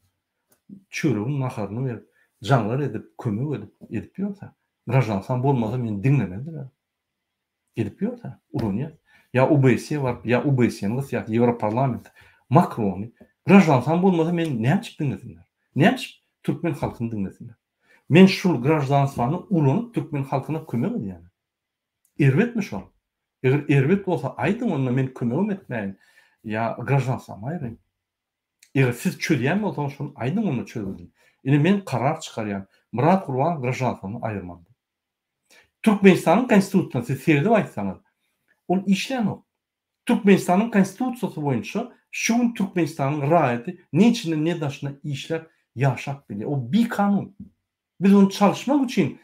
Çöregiň naharyny berip, jaňlar edip, kömek edip, edip ýörse. Graždanstwam bolmasa meni diňlemezdiler. Edip ýörse, ulanýar. Ýa OBSE baryp, ýa OBSE-ni gysýar, Ýewroparlament, Makrony. Graždanstwam bolmasa meni näme üçin diňlesinler? Näme üçin türkmen halkyny diňlesinler? Men şul graždanstwany ulanyp türkmen halkyna kömek edýän. Erbetmi şol? Eger erbet bolsa aýdyň onda men kömegem etmäýin ýa graždanstwamy aýyraýyn. Eger siz çözýän bolsaňyz şony aýdyň onda çözgüdini. Ine men karar çykarýan Myrat Gurbanow graždanstwany aýyrmaly diýip. Türkmenistanyň konstitusiýasyna siz seredip aýtsaňyz ol işlänok. Türkmenistanyň konstitusiýasy boýunça şu gün Türkmenistanyň raýaty ne içinde ne daşynda işläp ýaşap bilýär. O bikanun. Biz ony çalyşmak üçin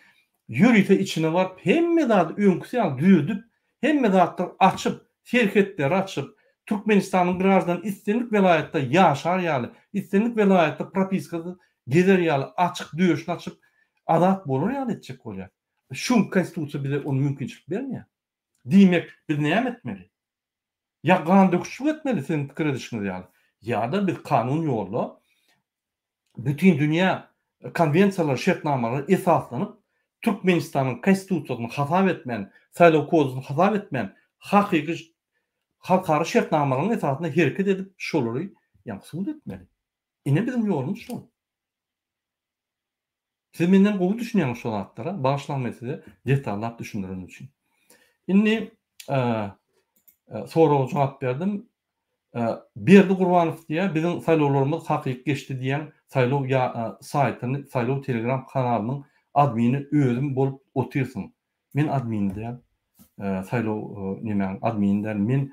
ýörite içine baryp hemme zady öňküsi ýaly düzedip, hemme zatlary açyp, serhetleri açyp, Türkmenistanyň graždany islendik welaýatda ýaşar ýaly, islendik welaýatda propiskasyz gezer ýaly açyk döşüni açyp azat bolar ýaly etjek bolýar. Şu gün konstitusiýa bize ony mümkinçilik bermeýär. Diýmek, biz näme etmeli? Ýa gan döküşlik etmeli siziň pikir edişiňiz ýaly, ýa-da biz kanun ýolda bütindünýä konwensiýalara, şertnamalara esaslanyp, Türkmenistanyň Konstitusiýasyny hasap etmän, Saýlaw kodeksini hasap etmän, hakyky halkara şertnamalaryň esasynda hereket edip, şolary ýa sud etmeli. Ine biziň ýolumyz şol. Siz menden gowy düşünýäňiz şo zatlara, bagyşlaň men size detallap düşündirenim üçin. Indi soraga jogap berdim. Berdi Gurbanow diýýär, biziň saýlawlarymyz hakyky geçdi diýýän saýlaw ýa saýtyny, saýlaw telegram kanalynyň admini özüm bolup otyrsyň. Men admini däl. Saýlaw nemäň admini däl. Men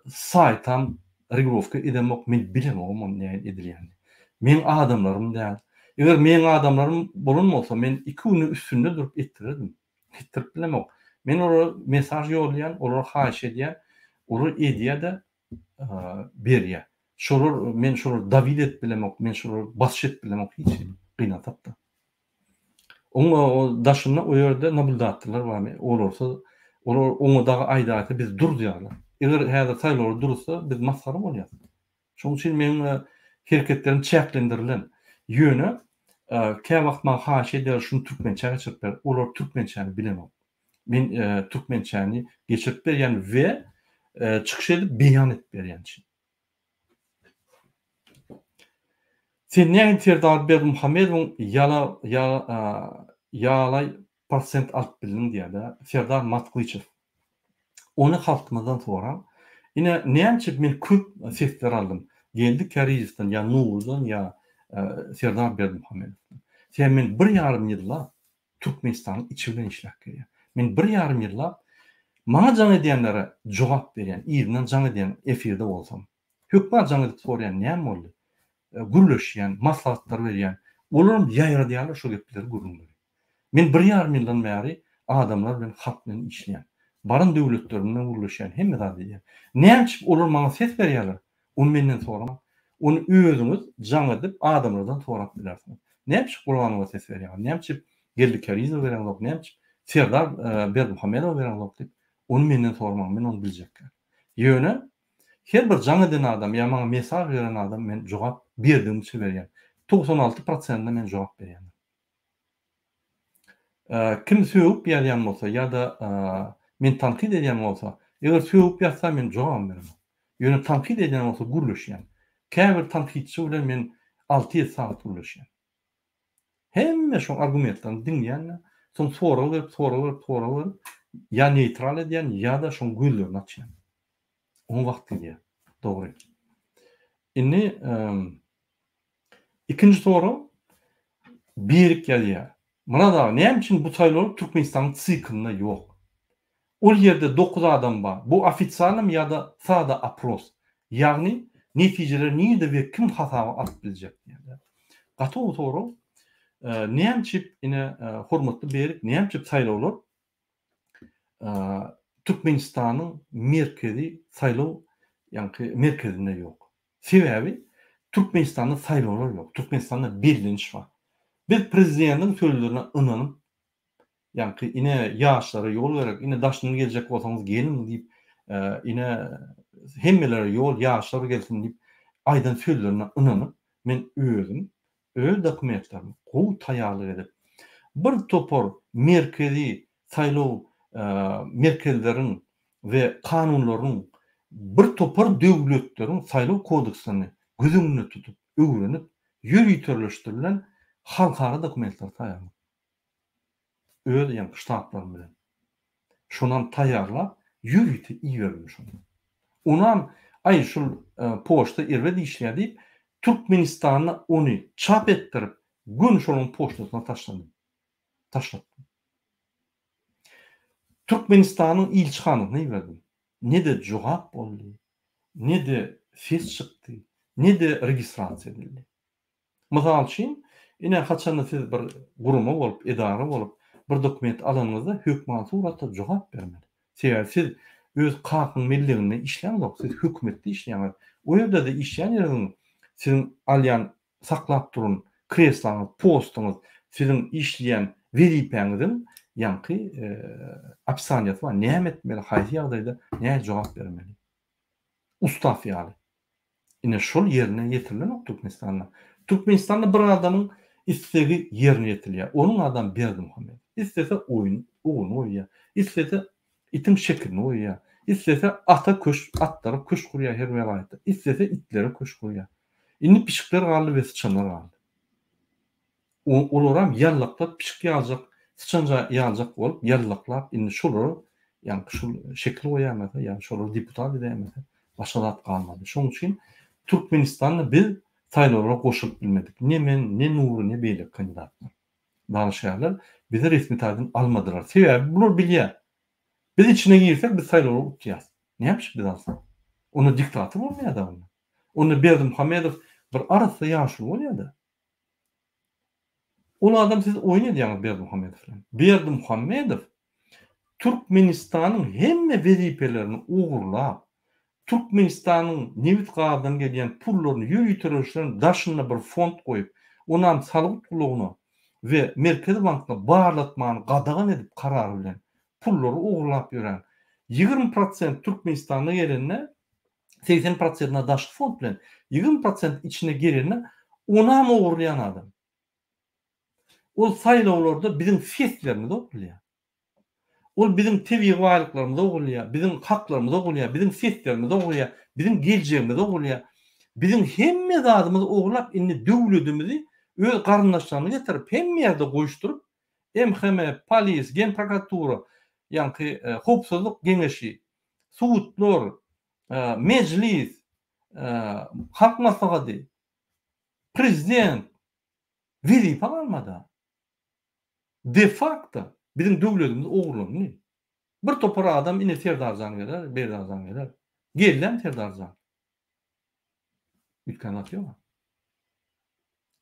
saýtam regulowka edemok, men bilemogam ony nähili edilýänini. Meň adamlarym däl. Eger meň adamlarym bolan bolsa, men iki günde üstünde durup etdirerdim. Etdirip bilemok. Men olara mesaj ýollaýan, olara haýyş edýän, olar edýär-de berýär. Şolar men şolary dawid edip bilemok, men şolary basyş edip bilemok hiç hili gynansak-da. Oňa o daşynda o ýerde nablýudatörler barmy, olarsyz olar oňa dagy aýdaýsa biz dur diýýärler. Eger häzir saýlawlar dursa biz masgara bolýas. Şonuň üçin meniň hereketlerim çäklendirilen. Ýöne käwagt maňa haýyş edýärler şuny türkmençä geçirip ber. Olar türkmençäni bilenok. Men türkmençäni geçirip berýän we çykyş edip beýan edip berýän. Sen nähili Serdar Berdimuhamedowyň ýala ýalaý prosent alyp bildiň diýýärde Serdar Matgyçow. Ony halkymyzdan soraň. Ine näme üçin men köp sesler aldym. Geldi Kärizowdan ýa Nurydan ýa Serdar Berdimuhamedowdan. Sebäbi men bir ýarym ýyllap Türkmenistanyň içi bilen işläp gelýän. Men bir ýarym ýyllap maňa jaň edýänlere jogap berýän, yzyndan jaň edýän efirde bolsam. Hökman jaň edip soraýan näme boldy? Gürleşýän, maslahatlar berýän. Olaram ýaýradýarlar şo gepleri, gürrüňleri. Men bir ýarym ýyldan bäri adamlar bilen, halk bilen işleýän. Baran döwletlerim bilen gürleşýän, hemme zat edýän. Näme üçin olar maňa ses berýärler? Ony menden soramaň. Ony özüňiz jaň edip adamlardan sorap bilersiňiz. Näme üçin Gurbanowa ses berýäňiz? Näme üçin Geldi Kärizowa bereňzok? Näme üçin Serdar Berdimuhamedowa bereňzok diýip, ony menden soramaň, men ony biljek däl. Ýöne her bir jaň eden adam ýa maňa mesaj beren adam men jogap berdigimçe berýän. 96 prosentine men jogap berýän. Kim sögüp ýazýan bolsa ýa-da meni tankyt edýän bolsa, eger sögüp ýazsa men jogabam beremok. Ýöne tankyt edýän bolsa gürleşýän. Käbir tankytçy bilen men alty-ýedi sagat gürleşýän. Hemme şoň argumentlerini diňleýän-de, soň sorag berip, sorag berip, sorag berip, ýa neýtral edýän, ýa-da şoň gözlerini açýan. Oňa wagt gidýär. Dogry. Indi Ikinji sorag Berik ýazýar. Myrat aga näme üçin bu saýlawlar Türkmenistanyň tsiklinde ýok? Ol ýerde dokuz adam bar. Bu ofisialnymy ýa-da sada opros? Ýagny netijeleri nirde we kim hasaba alyp biljek diýýär. Gaty gowy sorag. Näme üçin ine hormatly Berik näme üçin saýlawlar Türkmenistanyň merkezi saýlaw ýaňky merkezinde ýok. Sebäbi Türkmenistanda saýlawlar ýok. Türkmenistanda belleniş bar. Biz prezidentiň sözlerine ynanyp Ýaňky ine ýaşlara ýol gerek, ine daşyndan geljek bolsaňyz geliň diýip, ine hemmelere ýol, ýaşlar gelsin diýip aýdan sözlerine ynanyp, men özüm öz dokumentlerimi gowy taýýarlyk edip, bir topar merkezi saýlaw merkezleriň we kanunlaryň, bir topar döwletleriň saýlaw kodekslerini göz öňünde tutup, öwrenip, ýöriteleşdirilen halkara dokumentleri taýýarladym. Öz ýaňky ştablarym bilen. Şonam taýýarlap, ýörite iberdim şony. Onam, aý, şul poçta erbet işleýär diýip, Türkmenistanda ony çap etdirip, göni şolaryň poçtasyna taşladym. Taşlatdym. Türkmenistanyň ilçihanasyna iberdim. Ne-de jogap boldy, ne-de ses çykdy, ne-de registrasiýa edildi. Mysal üçin, ine, haçanda siz bir gurama bolup, edara bolup, bir dokument alanyňyzda hökman suratda jogap bermeli. Sebäbi siz öz kakyň melleginde işläňzok, siz hökümetde işleýäňiz. O ýerde-de işleýän ýeriňiziň siziň alýan, saklap duran kreslaňyz, postuňyz, siziň işleýän wezipäňiziň ýaňky opisaniýasy bar. Näme etmeli, haýsy ýagdaýda nähili jogap bermeli. Ustaw ýaly. Ine şol ýerine ýetirilenok Türkmenistanda. Türkmenistanda bir adamyň islegi ýerine ýetirilýär. Onuň adam Berdimuhamedow. Islese oýun ogluny goýýar. Islese itiň şekilini goýýar. Islese ata köşk atlara köşk gurýar her welaýatda. Islese itlere köşk gurýar. Indi pişikler galdy we syçanlar galdy. Olaram ýallaklap pişik ýaljak, syçan ýaljak bolup ýallaklap indi şolara ýaňky şul şekil goýaýmasa ýa şolary deputat edäýmese başga zat galmady. Şonuň üçin Türkmenistanda biz saýlawlara goşulyp bilmedik. Ne men, ne Nury, ne beýleki kandidatlar. Dalaşgärler bizi resmi taýdan almadylar. Sebäbi bular bilýär. Biz içine girsek biz saýlawlary utýas. Näme üçin biz alsak? Onda diktator bolmaýar-da onda. Onda Berdimuhamedow bir arassa ýaşuly bolýar-da. Ol adam siz oýun edýäňiz Berdimuhamedow bilen. Berdimuhamedow Türkmenistanyň hemme wezipelerini ogurlap, Türkmenistanyň nebit gazdan gelýän pullaryny ýöriteleşdiren daşynda bir fond goýup, onam salgyt gullugyna we Merkezi bankyna barlatmany gadagan edip karary bilen pullary ogurlap ýören 20 prosent Türkmenistana gelende 80 prosentine daşky fond bilen, 20 prosent içine gelende onam ogurlaýan adam. Ol saýlawlarda biziň seslerimizi ogurlaýar. Ol biziň tebigy baýlyklarymyzy ogurlaýar, biziň haklarymyzy ogurlaýar, biziň seslerimizi ogurlaýar, biziň geljegimizi ogurlaýar. Biziň hemme zadymyzy ogurlap, indi döwletimizi öz garyndaşlaryny getirip, hemme ýerde goýuşdyryp, MHM, polis, genprokuratura, ýaňky howpsuzlyk geňeşi, sudlar, Mejlis, Halk Maslahaty, Prezident wezipe galmady. De facto biziň döwletimiz ogurlandy. Bir topar adam ine Serdarjan geler, Berdarjan geler. Geldämi Serdarjan? Üýtgän zat ýok.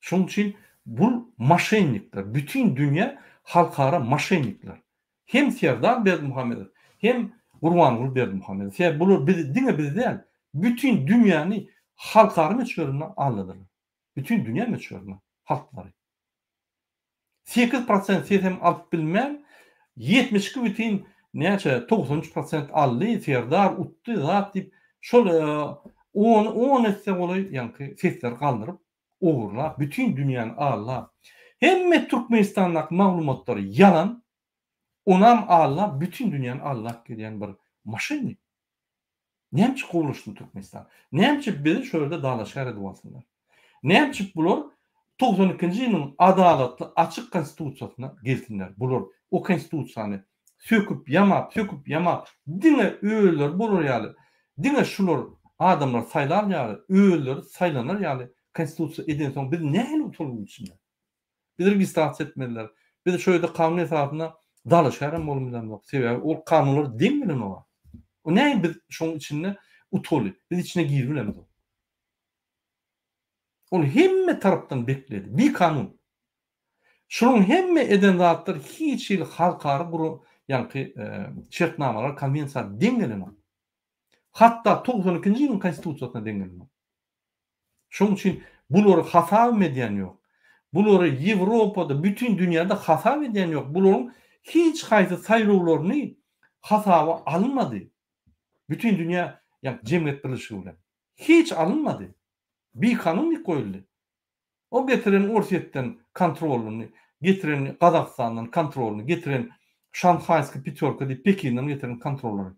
Şonuň üçin bul moşennikler, bütin dünýä halkara moşennikler. Hem Serdar Berdimuhamedow, hem Gurbanguly Berdimuhamedow. Sebäbi bular bizi diňe bizi däl, bütin dünýäni halkara möçberinde aldadylar. Bütin dünýä möçberinde halklary. 8% ses hem alyp bilmän, 72 bütin näçe 93% aldy, Serdar utdy zat diýip, şol on on esse golaý ýaňky sesleri galdyryp, ogurlap, bütin dünýäni aldap, hemme Türkmenistandaky maglumatlary ýalan, onam aldap, bütin dünýäni aldap gelýän bir moşennik. Näme üçin gowulaşsyn Türkmenistan? Näme üçin bizi şo ýerde dalaşgär edip alsynlar? Näme üçin bular 92-nji ýylyň adalatly açyk konstitusiýasyna gelsinler? Bular o konstitusiýany söküp ýamap, söküp ýamap diňe özleri bolar ýaly, diňe şular adamlar saýlar ýaly, özleri saýlanar ýaly konstitusiýa edensoň biz nähili utalyp içinde? Bizi registrasiýa etmeliler. Biz şo ýerde kanun esasynda Dalaşgärem bolup bilemzok. Sebäbi ol kanunlar deň gelenok. O näme biz şoň içinde utaly? Biz içine girip bilemzok. Ol hemme tarapdan bekledi. Bikanun. Şunuň hemme eden zatlary hiç hili halkara gura ýaňky şertnamalara, konwensiýa deň gelenok. Hatda 92-nji ýylyň konstitusiýasyna deň gelenok. Şonuň üçin bulary hasabam edýän ýok. Bulary Ýewropada, bütin dünýäde hasap edýän ýok. Bularyň hiç haýsy saýlawlaryny hasaba alynmady. Bütin dünýä ýa jemgyýet birleşigi bilen. Hiç alynmady. Bikanun diýip goýuldy. O getiren Orsýetden kontrolyny, getiren Gazagystandan kontrolyny, getiren Şanhaýskiý pýatýorka diýip Pekinden getiren kontrollary.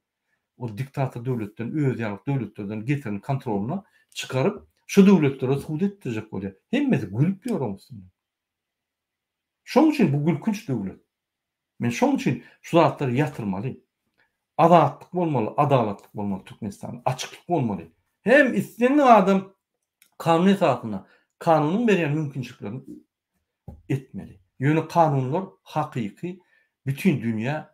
Ol diktator döwletden, özi ýaly döwletlerden getiren kontrolyny çykaryp, şu döwletlere sud etdirjek bolýar. Hemmesi gülüp ýör oň üstünden. Şoň üçin bu gülkünç döwlet. Men şoň üçin şu zatlary ýatyrmaly. Azatlyk bolmaly, adalatlyk bolmaly Türkmenistanda, açyklyk bolmaly. Hem islendik adam kanun esasynda, kanunyň berýän mümkinçiliklerini etmeli. Ýöne kanunlar hakyky bütin dünýä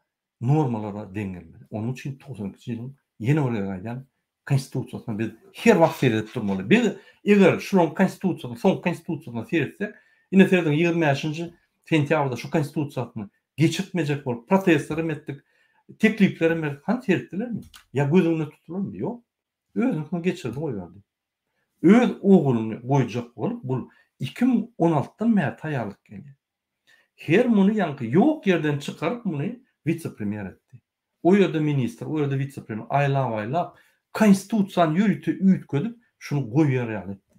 normalara deň gelmeli. Onuň üçin 92-nji ýylyň ýene bir gezek aýdýan konstitusiýasyna biz her wagt seredip durmaly. Biz eger şularyň konstitusiýasyna, soňky konstitusiýasyna seretsek, ine serediň 25-nji sentýabrda şu konstitusiýasyny geçirtmejek bolup protestler hem etdik, teklipler hem berdik. Hany seretdilermi? Ýa göz öňünde tutdularmy? Ýok. Özüniňkini geçirdi goýberdi. Öz ogluny goýjak bolup bul 2016-dan bäri taýýarlyk gelýär. Her muny ýaňky ýok ýerden çykaryp muny wise-premýer etdi. O ýerde ministr, o ýerde wise-premýer aýlap-aýlap konstitusiýany ýörite üýtgedip şuny goýar ýaly etdi.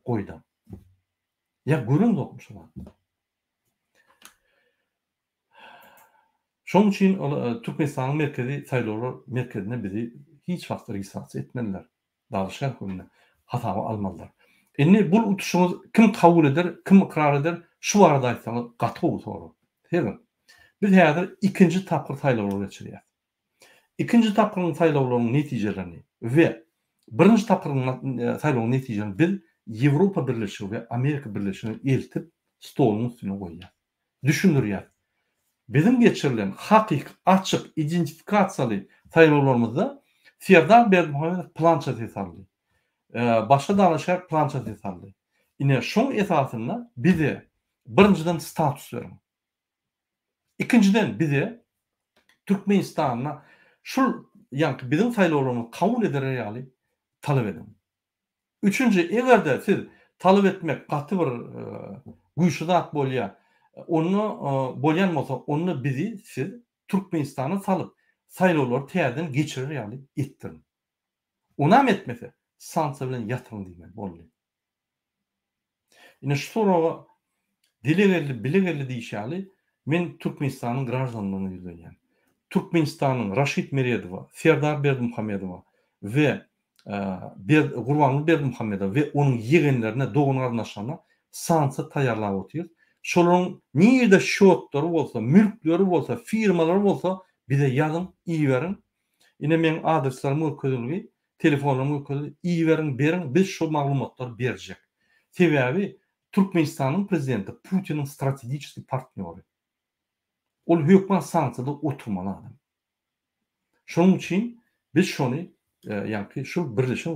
Goýdam. Ýa göreňzokmy şu zatlary? Şonuň üçin ol Türkmenistanyň Merkezi saýlawlar merkezinde bizi hiç wagt registrasiýa etmediler. Dalaşgär hökmünde hasaba almadylar. Indi bul utuşyňyz kim kabul eder, kim ykrar eder, şu barada aýtsaňyz gaty gowy sorag. Sebäbi biz häzir ikinji tapgyr saýlawlar geçirýäs. Ikinji tapgyryň saýlawlarynyň netijelerini we birinji tapgyryň saýlawyň netijelerini biz Ýewropa Birleşigi we Amerika Birleşigine eltip stoluň üstüne goýýas. Düşündirýäs. Biziň geçirilen hakyky, açyk, identifikasiýaly saýlawlarymyzda Serdar Berdimuhamedow pylança ses aldy. Başga dalaşgär pylança ses aldy. Ine, şoň esasynda bize birinjiden status beriň. Ikinjiden bize Türkmenistanda şul ýaňky biziň saýlawlarymyzy kabul ederer ýaly talap ediň. Üçünji, eger-de siz talap etmek gaty bir güýçli zat bolýar, onda bolýan bolsa, onda bizi siz Türkmenistana salyp, saýlawlary täzeden geçirer ýaly etdiriň. Onam etmese, sanksiýa bilen ýatyryň diýmeli boldy. Ine şu soraga dile geldi, bile geldi diýişi ýaly, men Türkmenistanyň graždanlaryna ýüzlenýän. Türkmenistanyň Raşid Meredowa, Serdar Berdimuhamedowa we Gurbanguly Berdimuhamedowa we onuň ýegenlerine, dogan-garyndaşlaryna sanksiýa taýýarlap otyrys. Şolaryň nirede şotlary bolsa, mülkleri bolsa, firmalary bolsa bize ýazyň, iberiň. Ine meň adreslerim görkezilgi. Telefonlaryny görkezip, iberiň, beriň, biz şol maglumatlary berjek. Sebäbi Türkmenistanyň prezidenti Putiniň strategiçeskiý partnýory. Ol hökman sanksiýada oturmaly adam. Şonuň üçin biz şony ýaňky şu birleşen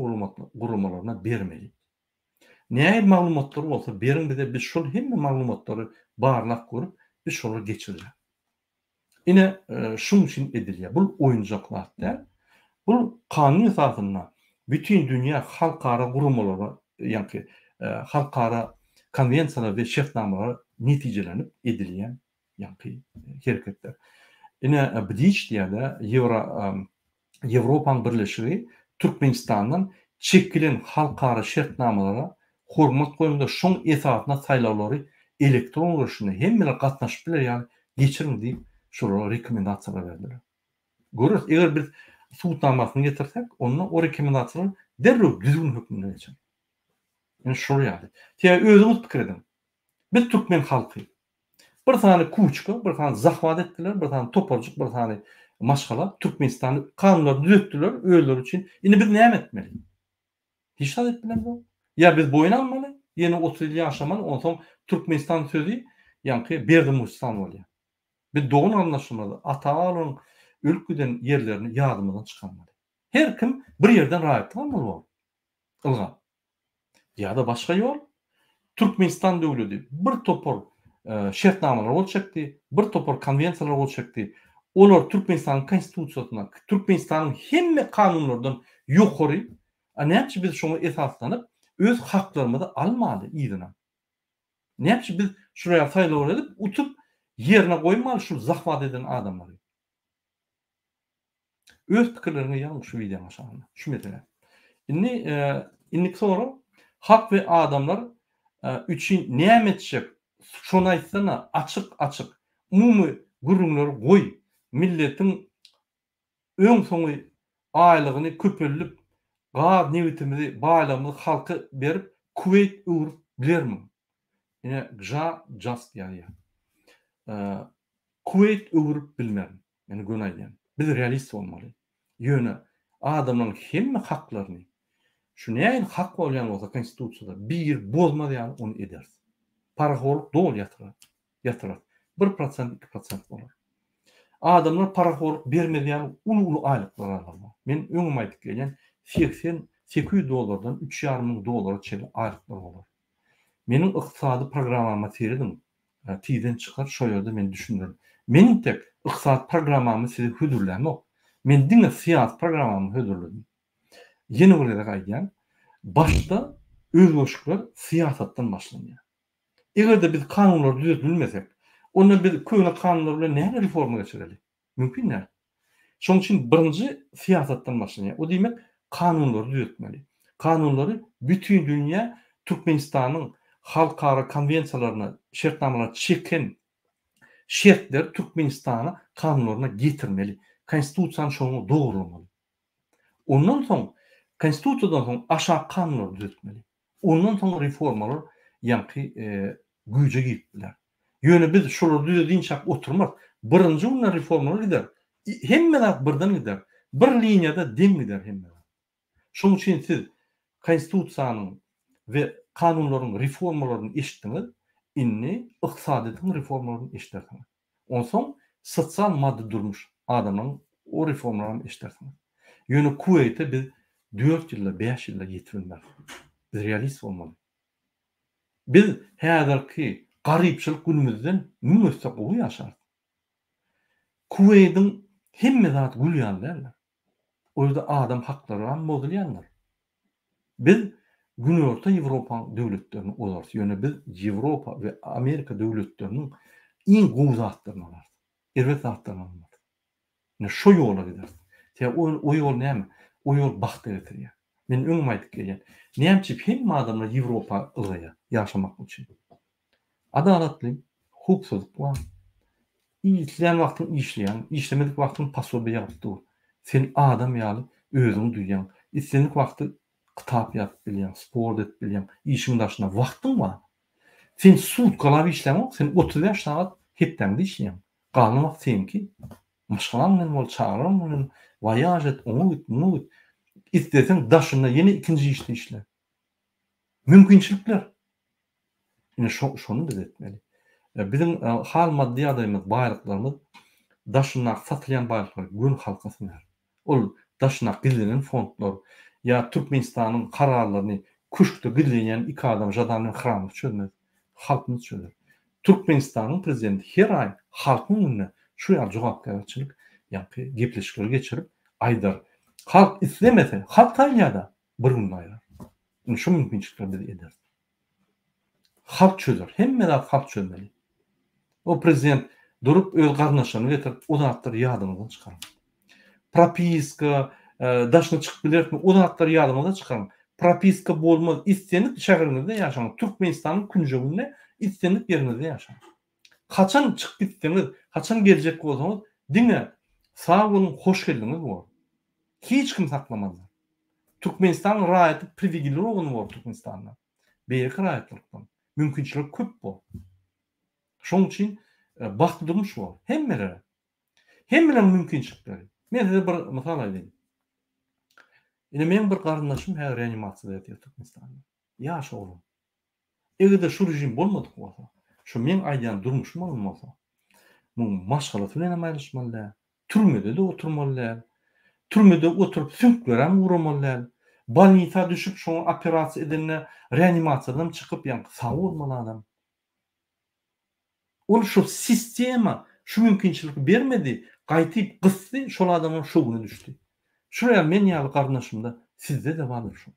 guramalaryna bermeli. Nähili maglumatlar bolsa beriň bize, biz şol hemme maglumatlary barlap görüp, biz şolary geçirjek. Ine, şuň üçin edilýär. Bul oýunjak zat däl. Bul kanun esasynda bütin dünýä halkara guramalara, ýaňky halkara konwensiýalar we şertnamalara netijelenip edilýän ýaňky hereketler. Ine, BDİÇ diýýär-de, Ýewro Ýewropanyň Birleşigi Türkmenistandan çekilen halkara şertnamalara hormat goýuň-da, şoň esasynda saýlawlary elektron görnüşinde hemmeler gatnaşyp biler ýaly geçiriň diýip, şolara rekomendasiýalar berdiler. Göreris, eger biz subutnamasyny getirsek, onda o rekomendasiýalar derrew düzgün hökmünde geçer. Ine şol ýaly. Sebäbi özüňiz pikir ediň. Biz türkmen halky Bir sany kuçka, bir sany zahwat etdiler, bir sany toparjyk, bir sany maşgala Türkmenistany kanunlary düzetdiler özleri üçin. Indi biz näme etmeli? Hiç zat edip bilemzok. Ýa biz boýun almaly, ýene 30 ýyl ýaşamaly, onsoň Türkmenistan sözi ýaňky Berdimustan bolýar. Biz dogan-garyndaşlarymyzy, ata-babalaryň ölüp giden ýerlerini ýadymyzdan çykarmaly. Her kim bir ýerden raýatlyk almaly bor. Ylgap. Ýa-da başga ýol, Türkmenistan döwledi bir topar şertnamalara gol çekdi, bir topar konwensiýalara gol çekdi. Olar Türkmenistanyň Konstitusiýasyna, Türkmenistanyň hemme kanunlardan ýokary. A näme üçin biz şoňa esaslanyp, öz haklarymyzy almaly yzyna? Näme üçin biz şular ýaly saýlawlar edip, utup, ýerine goýmaly şul zahwat eden adamlary? Öz pikirleriňi ýazyň şu wideoň aşagynda. Şu meselä. Indi indiki sorag, halk we adamlar üçin näme etjek şony aýtsana açyk açyk umumy gürrüňleri goý milletiň öň soňy aýlygyny köpeldip gaz nebitimizi baýlygymyzy halka berip kuweýt öwrüp bilermiň? Ine gja just ýazýar. Kuweýt öwrüp bilmerin. Men göni aýdýan. Biz realist bolmaly. Ýöne adamlaryň hemme haklaryny şu nähili hak bolýan bolsa konstitusiýada biri bozmaz ýaly ony ederis. Parahorluk doly ýatyrar. Ýatyrar. Bir prosent, 2% bolar. Adamlar parahorluk bermez ýaly uly-uly aýlyklar alarlar. Men öňem aýdyp gelýän, 80, 800 dollardan 3,5 müň dollara çenli aýlyklar bolar. Meniň ykdysady programmama serediň, tizden çykar, şo ýerde men düşündirin. Men intek ykdysady programmamy size hödürlämok. Men diňe syýasy programmamy hödürledim. Ýene bir gezek aýdýan, başda özgerişikler syýasatdan başlanýar. Eger-de biz kanunlary düzedip bilmesek, onda biz köne kanunlar bilen näme reforma geçireli? Mümkin däl. Şonuň üçin birinji syýasatdan başlanýar. O diýmek, kanunlary düzetmeli. Kanunlary bütin dünýä Türkmenistanyň halkara konwensiýalaryna, şertnamalara çeken şertleri Türkmenistana kanunlaryna getirmeli. Konstitusiýany şoňa dogrulamaly. Ondan soň, Konstitusiýadan soň aşak kanunlary düzetmeli. Ondan soň reformalar ýaňky güýje girip biler. Ýöne biz şolary düzedinçäk oturmarys. Birinji günden reformalar gider. Hemme zat birden gider. Bir liniýada deň gider hemme zat. Şonuň üçin siz Konstitusiýanyň we kanunlaryň reformalaryny eşitdiňiz, indi ykdysadyýetiň reformalaryny eşidersiňiz. Onsoň sosial maddy durmuş adamlaryň o reformalaryny eşidersiňiz. Ýöne Kuweýte biz dört ýylda, bäş ýylda ýetip bilmeris. Biz realist bolmaly. Biz häzirki garypçylyk günümizden müň esse gowy ýaşarys. Kuweýdiň hemme zady gül ýaly däldir. O ýerde adam haklaram bozulýandyr. Biz Günorta Ýewropaň döwletlerini ozarys, ýöne biz Ýewropa we Amerika döwletleriniň iň gowy zatlaryny alarys. Erbet zatlaryny almarys. Ine şo ýola gideris. Sebäbi o o ýol näme? O ýol bagta getirýär. Men öňem aýdyp gelýän. Näme üçin hemme adamlar Ýewropa ylgaýar ýaşamak üçin? Adalatly, howpsuzlyk bar. Islän wagtyň işleýäň, işlemedik wagtyň posobiýa ýagyp dur. Sen adam ýaly özüňi duýýaň. Islendik wagty kitap ýazyp bilýäň, sport edip bilýäň, işiň daşynda wagtyň bar. Sen sutkalap işläňok, sen 35 sagat hepdäňde işleýäň. Galan wagt seňki. Maşgalaň bilen bol, çagalaryň bilen waýaž et, oňa git, muňa git. Isleseň daşynda ýene ikinji işde işle. Mümkinçilikler. Ine şo şony biz etmeli. Biziň hal maddy ýagdaýymyz, baýlyklarymyz daşyndaky satylýan baýlyklar göni halka siňer. Ol daşyndaky gizlenen fondlar ýa Türkmenistanyň kararlaryny köşkde gizlenýän iki adam Žadan bilen Hramow çözmez. Halkymyz çözer. Türkmenistanyň prezidenti her aý halkyň öňünde şu ýaly jogapkärçilik ýaňky gepleşikleri geçirip aýdar. Halk islemese, halk saýlaýada bir günde aýrar. Indi şu mümkinçilikleri biz ederis. Halk çözer. Hemme zat halk çözmeli. O prezident durup öz garyndaşlaryny getirip o zatlary ýadyňyzdan çykaryň. Propiska, e, daşyna çykyp bilerismi? O zatlary ýadyňyzdan çykaryň. Propiska bolmaz. Islendik şäheriňizde ýaşaň. Türkmenistanyň künjeginde islendik ýeriňizde ýaşaň. Haçan çykyp gitseňiz, haçan geljek bolsaňyz, diňe sag boluň, hoş geldiňiz bor. Hiç kim saklamazlar. Türkmenistanyň raýaty priwigilirowany bor Türkmenistanda. Beýleki raýatlykdan mümkinçilik köp bor. Şonuň üçin e, bagtly durmuş bor hemmelere. Hemmeleriň mümkinçilikleri. Men size bir mysal aýdaýyn. Ine meň bir garyndaşym häzir reanimasiýada ýatyr Türkmenistanda. Ýaş oglan. Eger-de şu režim bolmadyk bolsa, şu meň aýdýan durmuşym bolan bolsa, Muň maşgalasy bilenem aýrylyşmaly däl. Türmede-de oturmaly däl. Türmede oturyp süňklerem guramaly däl. Bolnisa düşüp şoňa operasiýa edende reanimasiýadanam çykyp ýaňky sag bolmaly adam. Ol şo sistema şu mümkinçiligi bermedi, gaýtyp gysdy, şol adamam şo güne düşdi. Şular ýaly men ýaly garyndaşymda sizde-de bardyr şo.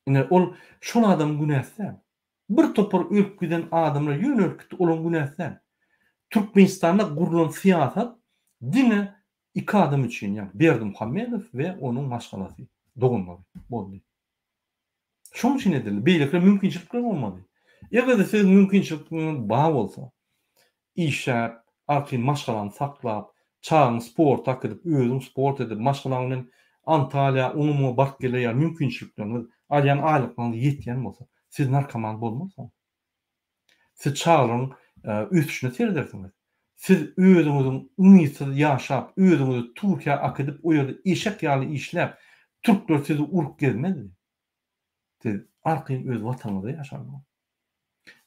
Ine ol şol adamyň günäsi däl. Bir topar ölüp giden adamlar ýöne ölüp gitdi, olaryň günäsi däl. Türkmenistanda gurlan syýasat diňe iki adam üçin, ýagny Berdimuhamedow we onuň maşgalasy, doganlary boldy. Şonuň üçin edildi. Beýlekilere mümkinçilikler bolmady. Eger-de siziň mümkinçiligiňiz bar bolsa, işläp, arkaýyn maşgalany saklap, çagaňy sporta äkidip, özüň sport edip, maşgalaň bilen Antalýa, oňa-muňa baryp geler ýaly mümkinçilikleriňiz, alýan aýlyklaryňyz ýetýän bolsa, siz narkoman bolmarsyňyz. Siz çagalaryň ösüşine seredersiňiz. Siz özüňiziň umytsyz ýaşap, özüňizi Türkiýä akidip, o ýerde eşek ýaly işläp, türkler sizi urup gezmezdi. Siz arkaýyn öz watanyňyzda ýaşardyňyz.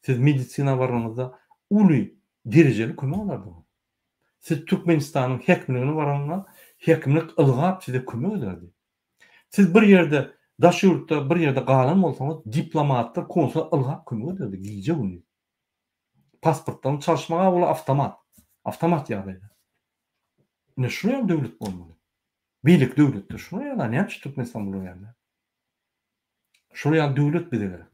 Siz medisina baranyňyzda uly derejeli kömek alardyňyz. Siz Türkmenistanyň häkimligine baranyňda, häkimlik ylgap size kömek ederdi. Siz bir ýerde, daş ýurtda bir ýerde galan bolsaňyz, diplomatlar, konsullar ylgap kömek ederdi gije-gündiz. Pasportlaryny çalyşmaga ol awtomat. Awtomat ýagdaýda. Ine şular ýaly döwlet bolmaly. Beýleki döwletler şular ýaly, näme üçin Türkmenistan bular ýaly däl? Şular ýaly döwlet bize gerek.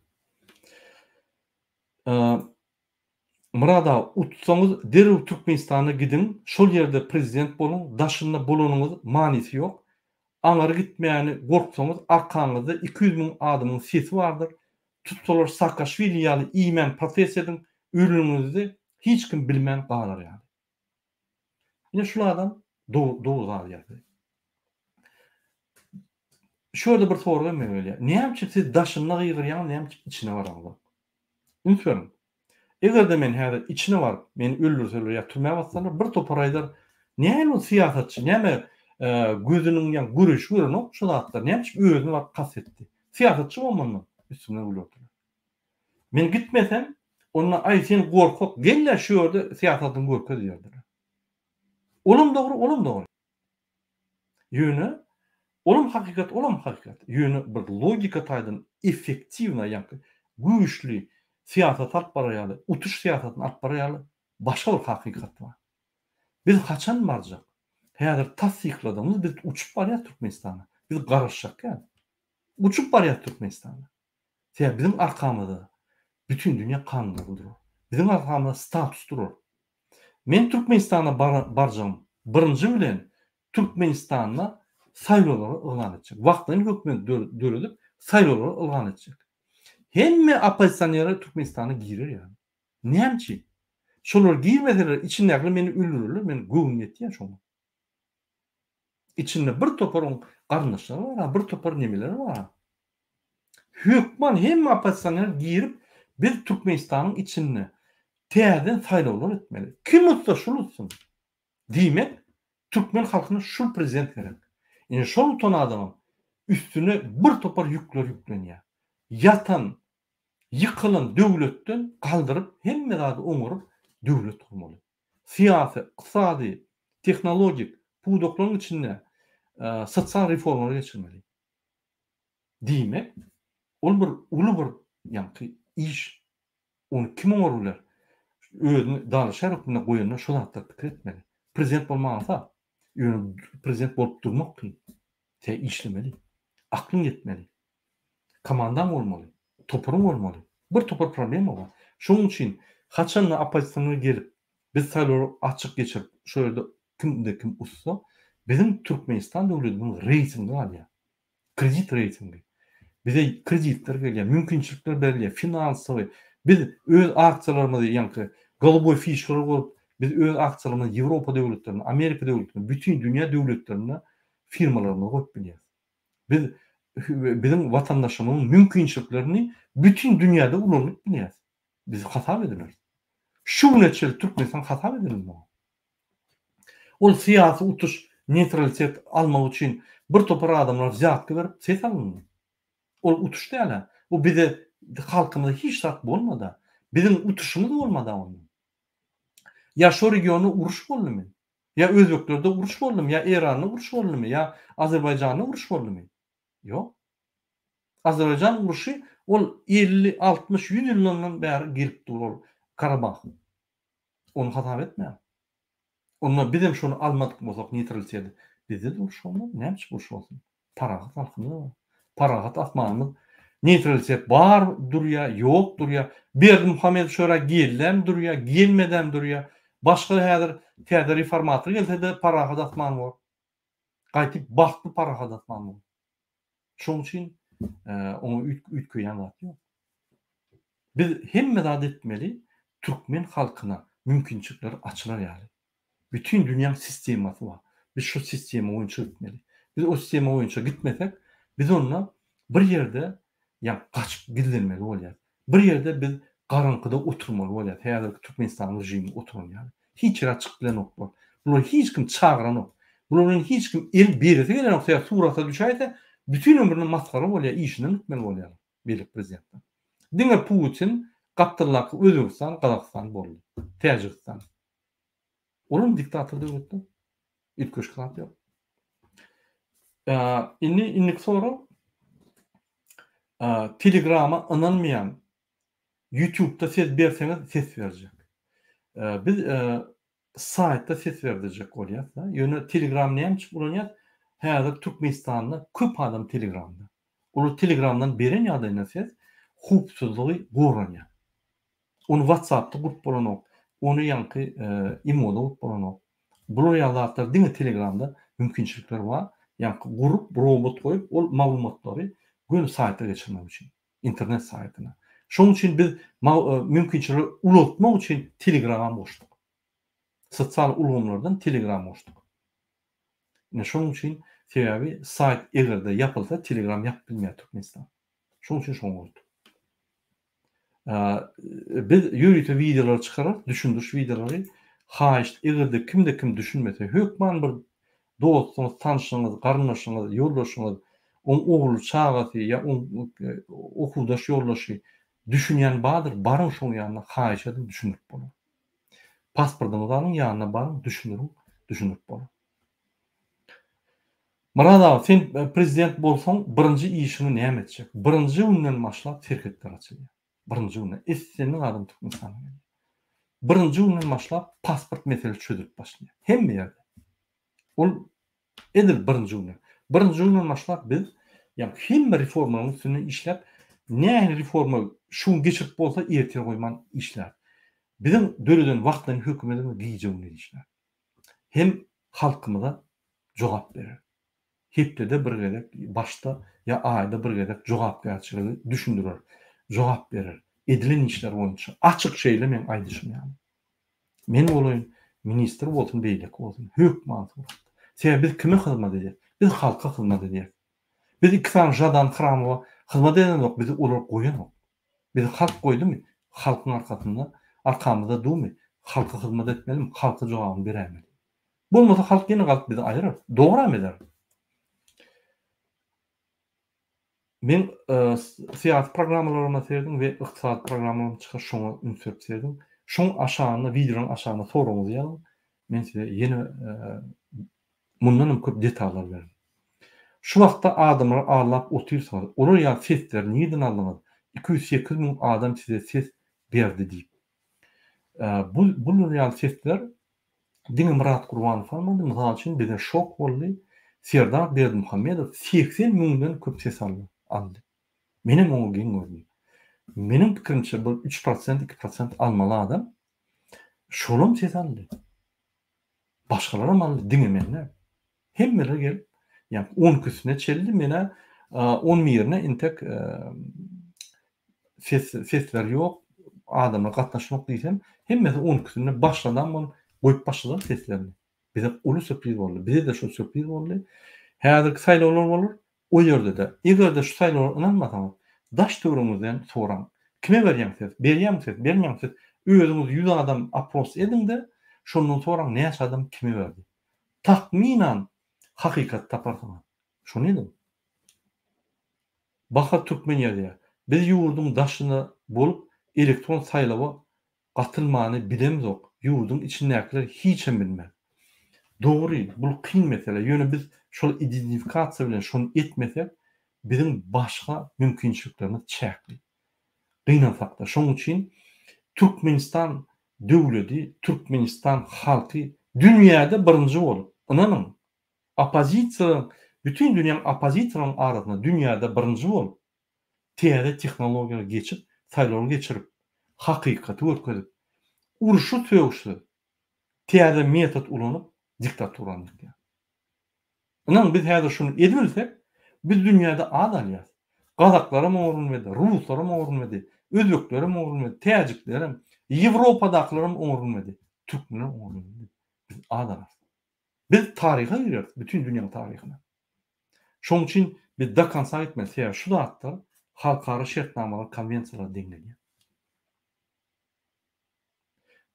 Myrat aga utsaňyz derrew Türkmenistana gidiň şol ýerde prezident boluň daşynda bolanyňyz manysy ýok aňary gitmäni gorksaňyz arkaňyzda 200 müň adamyň sesi bardyr tutsalar Saakaşwili ýaly iýmän protest ediň öleniňizde hiç kim bilmän galar ýaly. Ine şul adam dogry zady ýazdy. Şu ýerde bir sorag hem gelýär. Näme üçin siz daşynda gygyrýaňyz, näme üçin içine baraňyzok? Üns beriň. Eger-de men häzir içine baryp, meni öldürseler ýa türmä bassalar, bir topar aýdar, näme ol syýasatçy, näme gözüniň ýa görüşi görenok şu zatlar, näme üçin özüni baryp kast etdi? Syýasatçy bolmandan üstümden gülerdiler. Men gitmesem, onda aý sen gorkak, gel-le şu ýerde syýasatyňy görkez diýerdiler. Olam dogry, olam dogry. Ýöne olam hakykat, olam hakykat. Ýöne bir logika taýdan effektiwna, ýaňky güýçli syýasat alyp barar ýaly, utuş syýasatyny alyp barar ýaly başga bir hakykat bar. Biz haçan barjak? Häzir tassykladygymyz biz uçup barýas Türkmenistana. Biz garaşjak ýaly. Uçup barýas Türkmenistana. Sebäbi biziň arkamyzda bütin dünýä kanunlary durar. Biziň arkamyzda status durar. Men Türkmenistana barjagym birinji bilen Türkmenistanda saýlawlary yglan etjek. Wagtlaýyn hökümet döredip saýlawlary yglan etjek. Hemme oppozisionerler Türkmenistana girer ýaly. Näme üçin? Şolar girmeseler içindäkiler meni öldürerler, men göwnüm ýetýär şoňa. Içinde bir topar oň garyndaşlary bar, bir topar nemeleri bar. Hökman hemme oppozisioner girip biz Türkmenistanyň içinde täzeden saýlawlar etmeli. Kim utsa şul utsun. Diýmek türkmen halkyna şul prezident gerek. Ine şol utan adamam üstüne bir topar ýükler ýüklenýär. Ýatan, ýykylan döwletden galdyryp hemme zady oňaryp döwlet gurmaly. Syýasy, ykdysady, tehnologik pudaklaryň içinde sosial reformalary geçirmeli. Diýmek, ol bir uly bir ýaňky iş. Ony kim oňaryp biler? Özüni dalaşgär hökmünde goýanda şo zatlary pikir etmeli. Prezident bolmak aňsat. Ýöne prezident bolup durmak kyn. Sen işlemeli. Aklyň ýetmeli. Komandaň bolmaly. Toparyň bolmaly. Bir topar problema bar. Şonuň üçin haçanda oppozisioner gelip, biz saýlawlary açyk geçirip, şo ýerde kimde kim utsa, biziň Türkmenistan döwletimiziň reýtingi galýar. Kredit reýtingi. Bize kreditler gelýär, mümkinçilikler berilýär, finansowy. Biz öz aksiýalarymyzy, ýaňky goluboý fişkalar bolup, biz öz aksiýalarymyzy Ýewropa döwletlerinde, Amerika döwletlerinde, bütin dünýä döwletlerinde firmalarymyzy goýup bilýäris. Biz biziň watandaşymyzyň mümkinçiliklerini bütin dünýäde ulanyp bilýäris. Biz hasap edileris. Şu güne çenli Türkmenistan hasap edilmedi. Ol syýasy utuş, neýtralitet almak üçin bir topar adamlar wzýatka berip ses alyndy. Ol utuş däl-ä. Bu bize halkymyza hiç zat bolmady. Biziň utuşymyz bolmady ondan. Ýa şo regionda uruş boldumy? Ýa özbeklerde uruş boldumy? Ýa Eýranda uruş boldumy? Ýa Azerbaýjanda uruş boldumy? Ýok. Azerbaýjan urşy ol 50, 60, 100 ýyldandan bäri gelip dur ol Karabah. Ony hasap etmäň. Onda bizem şony almadyk bolsak neýtraliteti bizde-de uruş bolmaz. Näme üçin uruş bolsun? Parahat halkymyz bar. Parahat asmanymyz. Neýtralitet bar durýar, ýok durýar. Berdimuhamedow şöra geldem durýar, gelmedem durýar. Başga häzir täze reformator gelse-de parahat asman bor. Gaýtyp bagtly parahat asman bor. Şoň üçin oňa üýtgeýän zat ýok. Biz hemme zat etmeli türkmen halkyna mümkinçilikler açylar ýaly. Bütin dünýäň sistemasy bar. Biz şo sistema boýunça gitmeli. Biz o sistema boýunça gitmesek, biz onda bir ýerde ýa gaçyp gizlenmeli bolýas. Bir ýerde biz garaňkyda oturmaly bolýas, häzirki Türkmenistanyň režimi oturan ýaly. Hiç ýere çykyp bilenoklar. Bulary hiç kim çagyranok. Bular bilen hiç kim el beresi gelenok, sebäbi surata düşäýse, bütin ömrüne masgara bolýar, işinden gitmeli bolýarlar beýleki prezidentler. Diňe Putin, gapdaldaky Özbegistan, Gazagystan boldy. Täjigistan. Olam diktator döwletler. Üýtgeşik zat ýok. Indi indiki sorag. Telegrama ynanmaýan YouTube'da ses berseňiz ses berjek. Biz saýtda ses berdirjek bolýas-da. Ýöne Telegram näme üçin ulanýas? Häzir Türkmenistanda köp adam Telegramda. Olar Telegramdan beren ýagdaýynda ses howpsuzlygy goranýar. Ony WhatsApp-da gurup bolanok. Ony ýaňky Imo-da gurup bolanok. Bular ýaly zatlar diňe Telegramda mümkinçilikler bar. Ýaňky gurup, robot goýup, ol maglumatlary göni saýta geçirmek üçin. Internet saýtyna. Şonuň üçin biz mümkinçiligi ulaltmak üçin Telegramam goşduk. Sosial ulgamlardan Telegram goşduk. Ine şonuň üçin sebäbi saýt eger-de ýapylsa Telegram ýapyp bilmeýär Türkmenistan. Şonuň üçin şoňa goýduk. Biz ýörite wideolar çykararys, düşündiriş wideolary. Haýyşt, eger-de kimde-kim düşünmese, hökman bir dostuňyz, tanşyňyz, garyndaşyňyz, ýoldaşyňyz, oň ogly, çagasy ýa oň okuwdaş ýoldaşy düşünýän bardyr, baryň şoň ýanyna, haýyş ediň, düşündirip bolar. Pasportyňyzy alyň, ýanyna baryň, düşündiriň, düşündirip bolar. Myrat aga sen prezident bolsaň birinji işiňi näme etjek? Birinji günden başlap serhetler açylýar. Birinji günden. Islendik adam Türkmenistana gelýär. Birinji günden başlap pasport meselesi çözülip başlaýar. Hemme ýerde. Ol edil birinji günden. Birinji günden başlap biz ýa hemme reformalaryň üstünde işläp, nähili reforma şu gün geçirip bolsa ertir goýman işläris. Biziň döreden wagtlaýyn hökümetimiz gije-gündiz işlär. Hem halkymyza jogap berer. Hepdede bir gezek başda ýa aýda bir gezek jogapkärçiligi düşündirer, jogap berer. Edilen işler boýunça. Açyk şeýle meň aýdyşym ýaly. Men bolaýyn, ministr bolsun, beýleki bolsun, hökman suratda. Sebäbi biz kime hyzmat edýäs? Biz halka hyzmat edýäs. Biz iki sany Žadan Hramowa hyzmat edenok, bizi olar goýanok. Bizi halk goýdumy? Halkyň arkasynda, arkamyzda dumy? Halka hyzmat etmelimi? Halka jogabyny beräýmeli. Bolmasa halk ýene galyp bizi aýyrar. Dogram eder. Men syýasy programmalaryma serediň we ykdysady programmalarym çykar şoňa üns berip serediň. Şoň aşagynda wideonyň aşagynda soragyňyzy ýazyň. Men size ýene mundan hem köp detallar bererin. Şu wagtda adamlary aldap otyrsyňyz. Olar ýaly sesleri nirden aldyňyz? 208 müň adam size ses berdi diýip. Bu bular ýaly sesler Diňe Myrat Gurbanow almady, mysal üçin bize şok boldy, Serdar Berdimuhamedow 80 müňden köp ses aldy. Menem oňa geň gördüm. Meniň pikirimçe bir üç prosent, iki prosent almaly adam, şolam ses aldy. Başgalaram aldy, diňe men däl. Hemmeler gelip, ýa on ikisine çenli menä on birine intek ses sesler ýok, adamlar gatnaşmak diýsem, hemmesi on ikisinde başladam bolup goýup başladylar seslerini. Bize uly sürpriz boldy. Bize-de şol sürpriz boldy. Häzirki saýlawlar bolar, o ýerde-de, eger-de şu saýlawlara ynanmasaňyz, daş-töweregiňizden soraň. Kime berýäň ses? Berýäňmi ses, bermeýäňmi ses? Özüňiz ýüz adam opros ediň-de, şondan soraň näçe adam kime berdi? Takmynan hakykaty taparsyňyz. Şony ediň. Bahar Türkmen ýazýar. Biz ýurduň daşynda bolup elektron saýlawa gatylmany bilemzok. Ýurduň içindäkiler hiçem bilmez. Dogry, bul kyn mesele, ýöne biz şol identifikasiýa bilen şony etmesek, biziň başga mümkinçiliklerimiz çäkli. Gynansakda, şonuň üçin Türkmenistan döwledi, Türkmenistan halky dünýäde birinji bolup, ynanyň, oppozisiýalaryň, bütin dünýäň oppozisiýalaryň arasynda dünýäde birinji bolup, täze tehnologiýalara geçip, saýlaw geçirip, hakykaty görkezip, urşy-sögüşsiz, täze metod ulanyp diktaturany ýykýar. Ynanyň biz häzir şuny edibilsek, biz dünýäde ad alýas. Gazaklaram oňarylmady, ruslaram oňarylmady, özbeklerem oňarylmady, täjiklerem, ýewropadakylaram oňarylmady, türkmenler oňarylmady. Biz ad alarys. Biz taryha gireris, bütin dünýäň taryhyna. Şonuň üçin biz do konca gitmeli, sebäbi şu zatlar halkara şertnamalar, konwensiýalara deň gelýär.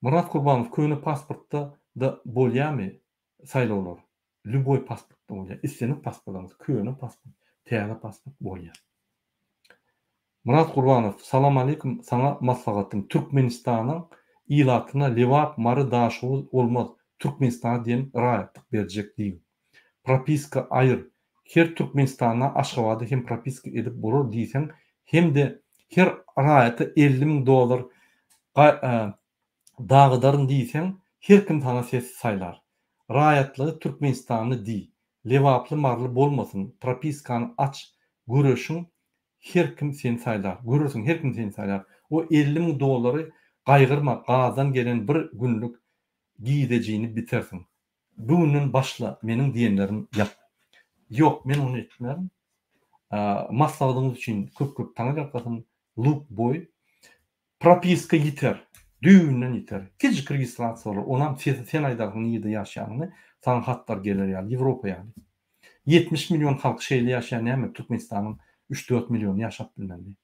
Myrat Kurbanow köne pasportda da bolýamy saýlawlar? Lýuboý pasportda bolýar. Islendik pasportaňyz köne pasport, täze pasport bolýar. Myrat Gurbanow Salam aleýkum saňa maslahatym Türkmenistanyň ilatyna Lebap Mary Daşoguz olmaz Türkmenistana diýen raýatlyk berjek diýiň propiska aýyr her Türkmenistanda Aşgabada hem propiska edip bolar diýseň hemde her raýata 50 müň dollar dagydaryn diýseň her kim saňa ses saýlar raýatlygy Türkmenistanly diý Lebaply marly bolmasyn propiskany aç göreşiň her kim seni saýlar görersiň her kim seni saýlar o 50 müň dollary gaýgyrma gazdan gelen bir günlük gidejini bitersiň Bu günden başla meniň diýenlerim ýap. Ýok men ony etmerin. Maslahatyňyz üçin köp köp taňyrýalkasyn Luk boý. Propiska ýiter. Düýbünden ýiter. Kiçijik registrasiýa bolar. Onam sesi sen aýdarsyň nirde ýaşaýanyňy. Saňa hatlar geler ýaly. Ýewropa ýaly. 70 million halk şeýle ýaşaýar näme Türkmenistanyň 3-4 milliony ýaşap bilmeli.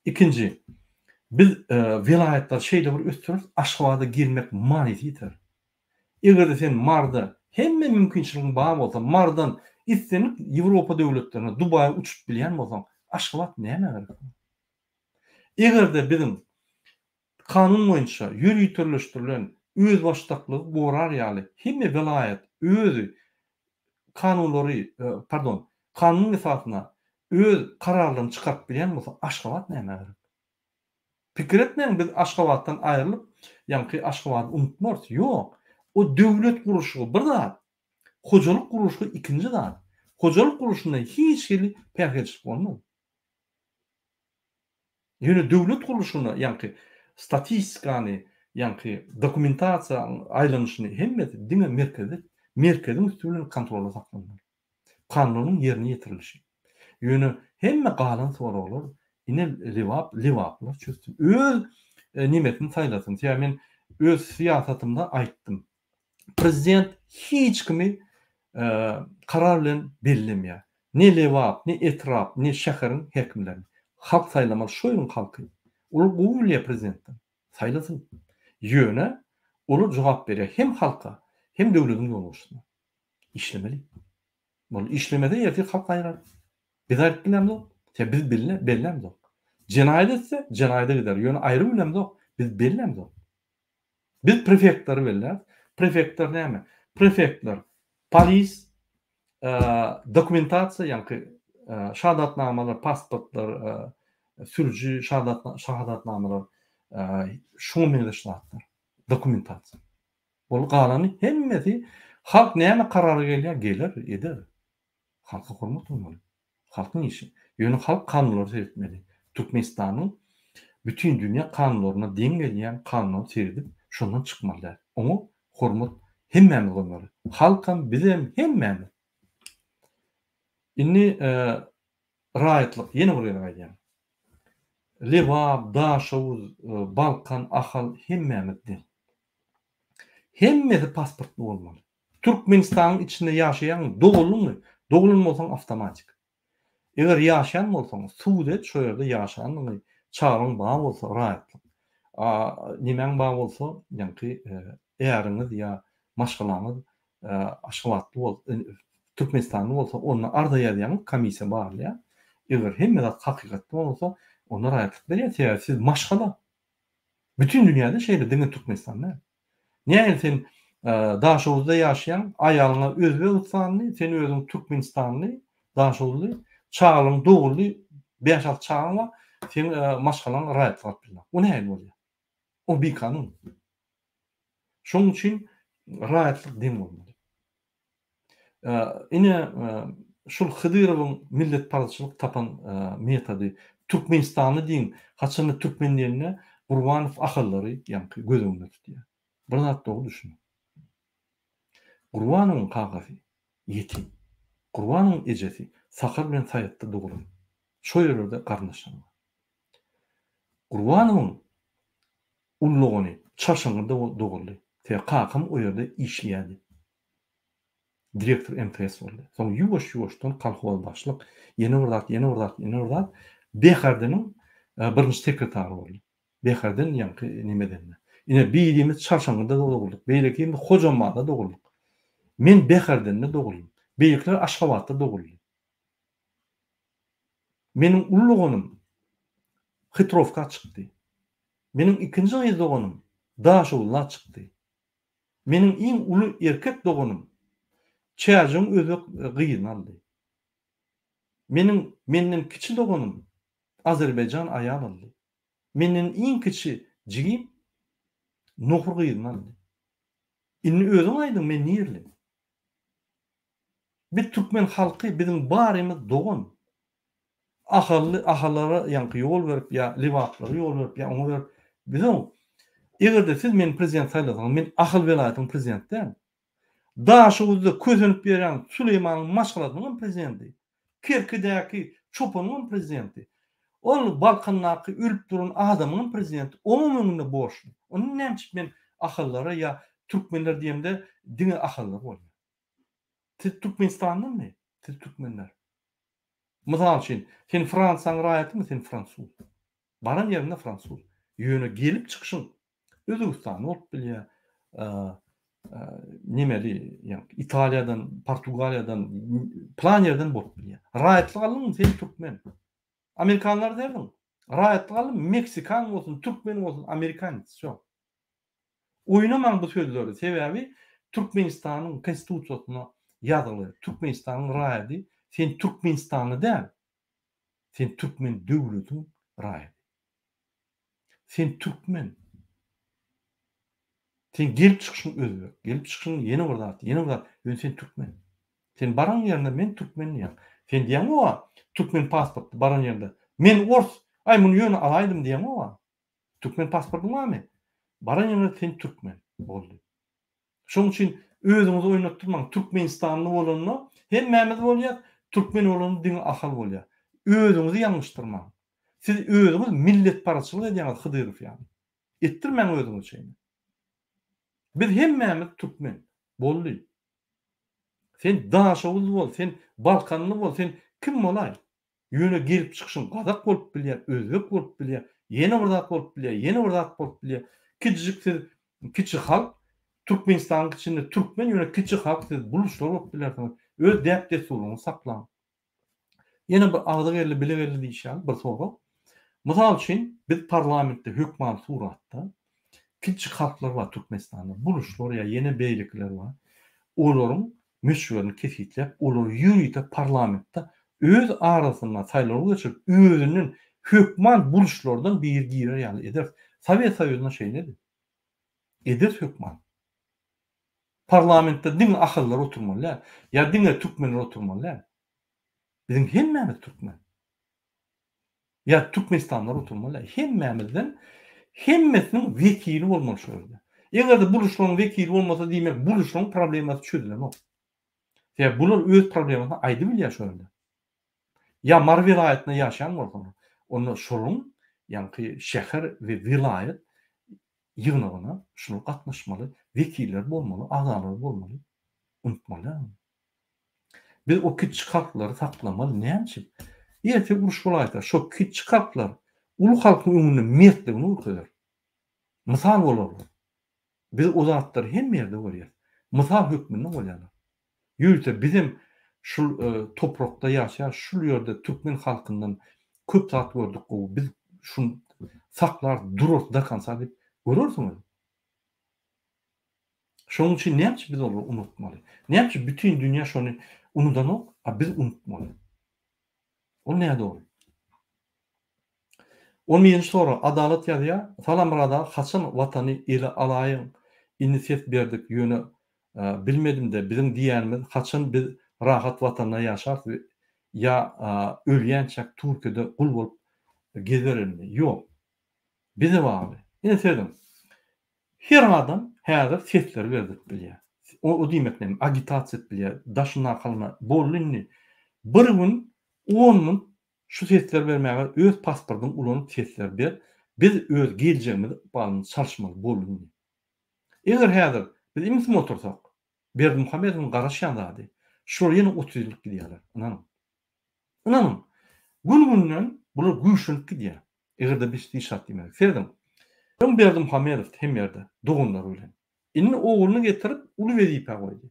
Ikinji biz welaýatlary şeýle bir ösdüreris Aşgabada gelmek manysy ýiter. Eger-de sen Maryda hemme mümkinçiligiň bar bolsa, Marydan islendik Ýewropa döwletlerine, Dubaýa uçup bilýän bolsaň, Aşgabat nämä gerek saňa? Eger-de biziň kanun boýunça ýöriteleşdirilen özbaşdaklygy gorar ýaly hemme welaýat özi kanunlary, pardon, kanunyň esasynda öz kararlaryny çykaryp bilýän bolsa, Aşgabat nämä gerek? Pikir etmäň biz Aşgabatdan aýrylyp ýaňky Aşgabady unutmarys. Ýok. O döwlet gurluşygy bir zat, hojalyk gurluşygy ikinji zat. Hojalyk gurluşynda hiç hili päsgelçilik bolmaz. Ýöne döwlet gurluşygyna ýaňky statistikany, ýaňky dokumentasiýa aýlanyşyny hemmesi diňe merkezde, merkeziň üsti bilen kontrolda saklanmaly. Kanunyň ýerine ýetirilişi. Ýöne hemme galan soraglar ine Lebap, lebaplylar çözsün. Öz nemesini saýlasyn. Sebäbi men öz syýasatymda aýtdym. Prezident hiç kimi karar bilen bellemeýär. Ne Lebap, ne etrap, ne şäheriň häkimlerini. Halk saýlamaly, şo ýeriň halky. Olar gowy bilýär prezidentden. Saýlasyn. Ýöne olar jogap berýär hem halka, hem döwletiň ýolbaşçysyna. Işlemeli. Bol işlemese ertir halk aýrar. Biz aýryp bilemzok. Sebäbi biz bille bellämzok. Jenaýat etse jenaýada gider. Ýöne aýry bilemzok. Biz bellämzok. Biz prefektleri belläris. Prefektler näme? Prefektler polis, dokumentasiýa, ýaňky şahadatnamalar, pasportlar, sürüji şahadatnamalar, şuňa meňzeş zatlar. Dokumentasiýa. Ol galany hemmesi halk näme karara gelýär geler eder. Halka hormat goýmaly. Halkyň işi. Ýöne halk kanunlara seretmeli. Türkmenistanyň bütin dünýä kanunlaryna deň gelýän kanunlara seredip şondan çykmaly däl. Oňa hormat hemmämiz goýmaly. Halkam bizem hemmämiz. Indi raýatlyk ýene bir gezek aýdýan. Lebap, Daşoguz, Balkan, Ahal hemmämiz deň. Hemmesi pasportly bolmaly. Türkmenistanyň içinde ýaşaýaňmy, doguldyňmy? Doglan bolsaň awtomatik. Eger ýaşaýan bolsaň, subut et şo ýerde ýaşandygyňy, çagaň bar bolsa raýatlyk. A nemäň bar bolsa, ýaňky äriňiz ýa maşgalaňyz aşgabatly bol, türkmenistanly bolsa, onda arza ýazýaňyz, komissiýa barlaýar. Eger hemme zat hakykatda bolsa, onda raýatlyk berýär. Sebäbi siz maşgala. Bütin dünýäde şeýle diňe Türkmenistan däl. Nähili sen Daşoguzda ýaşaýaň, aýalyňa özbegistanly, sen özüň türkmenistanly, daşoguzly, çagalaryň doguldy, bäş-alty çagaň bar, seň maşgalaň raýatlyk alyp bilmez. O nähili bolýar? O bikanun. Şonuň üçin raýatlyk deň bolmaly. Ine, şul Hydyrowyň milletparazçylyk tapan metody. Türkmenistanly diýiň, haçanda türkmen diýende Gurbanow ahallary ýaňky göz öňünde tutýar. Bir zat dogry düşüniň. Gurbanowyň kakasy ýetim. Gurbanowyň ejesi Sakar bilen Saýatda doglan. Şo ýerlerde garyndaşlary bar. Gurbanowyň uly dogany Çarşaňňyrda doguldy. Sebäbi kakam o ýerde işleýärdi. Direktor MTS boldy. Soň ýuwaş-ýuwaşdan kolhoz başlyk, ýene bir zat, ýene bir zat, ýene bir zat, Beherdeniň birinji sekretary boldy. Beherden ýaňky nemedende. Ine, birimiz Çarşaňňyrda doguldyk, beýlekimiz Hojambazda doguldyk. Men Beherdende doguldym. Beýlekiler Aşgabatda doguldy. Meniň uly doganym Hytrowka çykdy. Meniň ikinji gyz doganym Daşoguzda çykdy. Meniň iň uly erkek doganym Çärjewiň özbek gyzyny aldy. Meniň menden kiçi doganym azerbaýjan aýal aldy. Menden iň kiçi jigim nohur gyzyny aldy. Indi özüň aýdyň men nirli? Biz türkmen halky biziň barymyz dogan. Ahally ahallara ýaňky ýol berip ýa lebaplara ýol berip ýa oňa berip biziň egerde siz meni prezident saýlasaňyz men ahal welaýatynyň prezidenti däl. Daşoguzda kösenip ýörän Suleýmanyň maşgalasynyň hem prezidenti. Kerkidäki çopanyň hem prezidenti. Ol Balkandaky ölüp duran adamyň hem prezidenti. Onuň öňünde borçly. Onda näme üçin men ahallara ýa türkmenler diýemde diňe ahallar bolýar. Siz Türkmenistandanmy? Siz türkmenler. Mysal üçin, sen Fransiýanyň raýatymy? Sen fransuz. Baran ýeriňde fransuz. Ýöne gelip çykyşyň Özbegistanly bolup bilýär, nemeli, ýa Italiýadan, Portugaliýadan, plan ýerden bolup bilýär. Raýatlyk aldyňmy, sen türkmen. Amerikanlar derdiň. Raýatlyk aldyň, meksikan bolsun, türkmen bolsun, amerikanец, wsýo. Oýnamaň bu sözleri, sebäbi Türkmenistanyň konstitusiýasynda ýazgyly, Türkmenistanyň raýady, sen türkmenistanly däl, sen türkmen döwletiň raýady. Sen türkmen. Sen gelip çykyşyň özbek, gelip çykyşyň ýene bir zat, ýene bir zat, ýöne sen türkmen. Sen baran ýerinde men türkmen diýýäň. Sen diýeňoga türkmen pasportly baran ýerinde men ors, aý muny ýöne alaýdym diýeňoga. Türkmen pasportyň barmy? Baran ýeriňde sen türkmen. Boldy. Şoň üçin özüňizi oýnatdyrmaň. Türkmenistanly bolanda hemmämiz bolýas, türkmen bolanda diňe Ahal bolýar. Özüňizi ýalňyşdyrmaň. Siz özüňiz milletparazçylyk edýäňiz Hydyrow ýaly. Etdirmäň özüňizi şeýle. Biz hemmämiz türkmen. Boldy. Sen Daşoguzly bol, sen Balkanly bol, sen kim bolaý. Ýöne gelip çykyşyň gazak bolup bilýär, özbek bolup bilýär, ýene bir zat bolup bilýär, ýene bir zat bolup bilýär. Kiçijik siz kiçi halk, Türkmenistanyň içinde türkmen ýöne kiçi halk siz buluşlar bolup bilersiňiz. Öz däp-dessuryňyzy saklaň. Ýene bir agza geldi, bile geldi diýişi ýaly bir sorag. Mysal üçin, biz parlamentde hökman suratda kiçi halklar bar Türkmenistanda, buluşlar ýa ýene beýlekiler bar. Olaryň möçberini kesgitläp, olary ýörite parlamentde öz arasynda saýlaw geçirip, özünden hökman burçlardan biri girer ýaly ederis. Sowet Soýuzynda şeýledi. Ederis hökman. Parlamentde diňe ahyllar oturmaly däl, ýa diňe türkmenler oturmaly däl. Biziň hemmämiz türkmen. Ýa Türkmenistanlylar oturmaly däl. Hemmämizden hemmesiniň wekili bolmaly şu ýerde. Eger-de buluşlaryň wekili bolmasa diýmek buluşlaryň problemasy çözülenok. Sebäbi bular öz problemasyny aýdybilýär şu ýerde. Ýa Mary welaýatynda ýaşaýan bolsalar, onda şolaryň ýaňky şäher we welaýat ýygnagyna şular gatnaşmaly, wekiller bolmaly, agzalary bolmaly. Unutmaly däl ony. Biz o kiçi halklary saklamaly näme üçin? Erte uruş bolaýsa, şo kiçi halklar uly halkyň öňünde mertligini görkezer. Mysal bolarlar. Biz o zatlary hemme ýerde görýäs. Mysal hökmünde bolýarlar. Ýörite bizem şul toprakda ýaşaýas, şul ýerde türkmen halkyndan köp zat gördük gowy. Biz şuny saklarys, durarys do konca diýip görersiňiz. Şonuň üçin näme üçin biz olary unutmaly? Näme üçin bütin dünýä şony unudanok, a biz unutmaly? Ol nädogry. On birinji sorag, Adalat ýazýar, Salam Myrat aga haçan watany ele alaýyň indi ses berdik ýöne bilmedimde biziň diýýänimiz haçan biz rahat watanda ýaşarys ýa ölýänçäk Türkiýede gul bolup geziberelimi ýok bize bagly ine serediň her adam häzir sesleri berdirip bilýär o diýmek näme agitasiýa edip bilýär daşyndakylaryna boldy indi bir gün on munt Şu sesleri bermäge öz pasportyňy ulanyp sesler ber, biz öz geljegimizi ykbalymyzy çalyşmaly boldy indi. Eger häzir biz imsim otursak, Berdimuhamedowyň garaşýan zady, şular ýene 30 ýyllyk gidýärler, ynanyň. Ynanyň, gün-günden bular güýçlenip gidýär, eger-de biz hiç zat diýmesek. Serediň, öň Berdimuhamedowdy hemme ýerde, doganlary bilen. Indi ogluny getirip uly wezipä goýdy.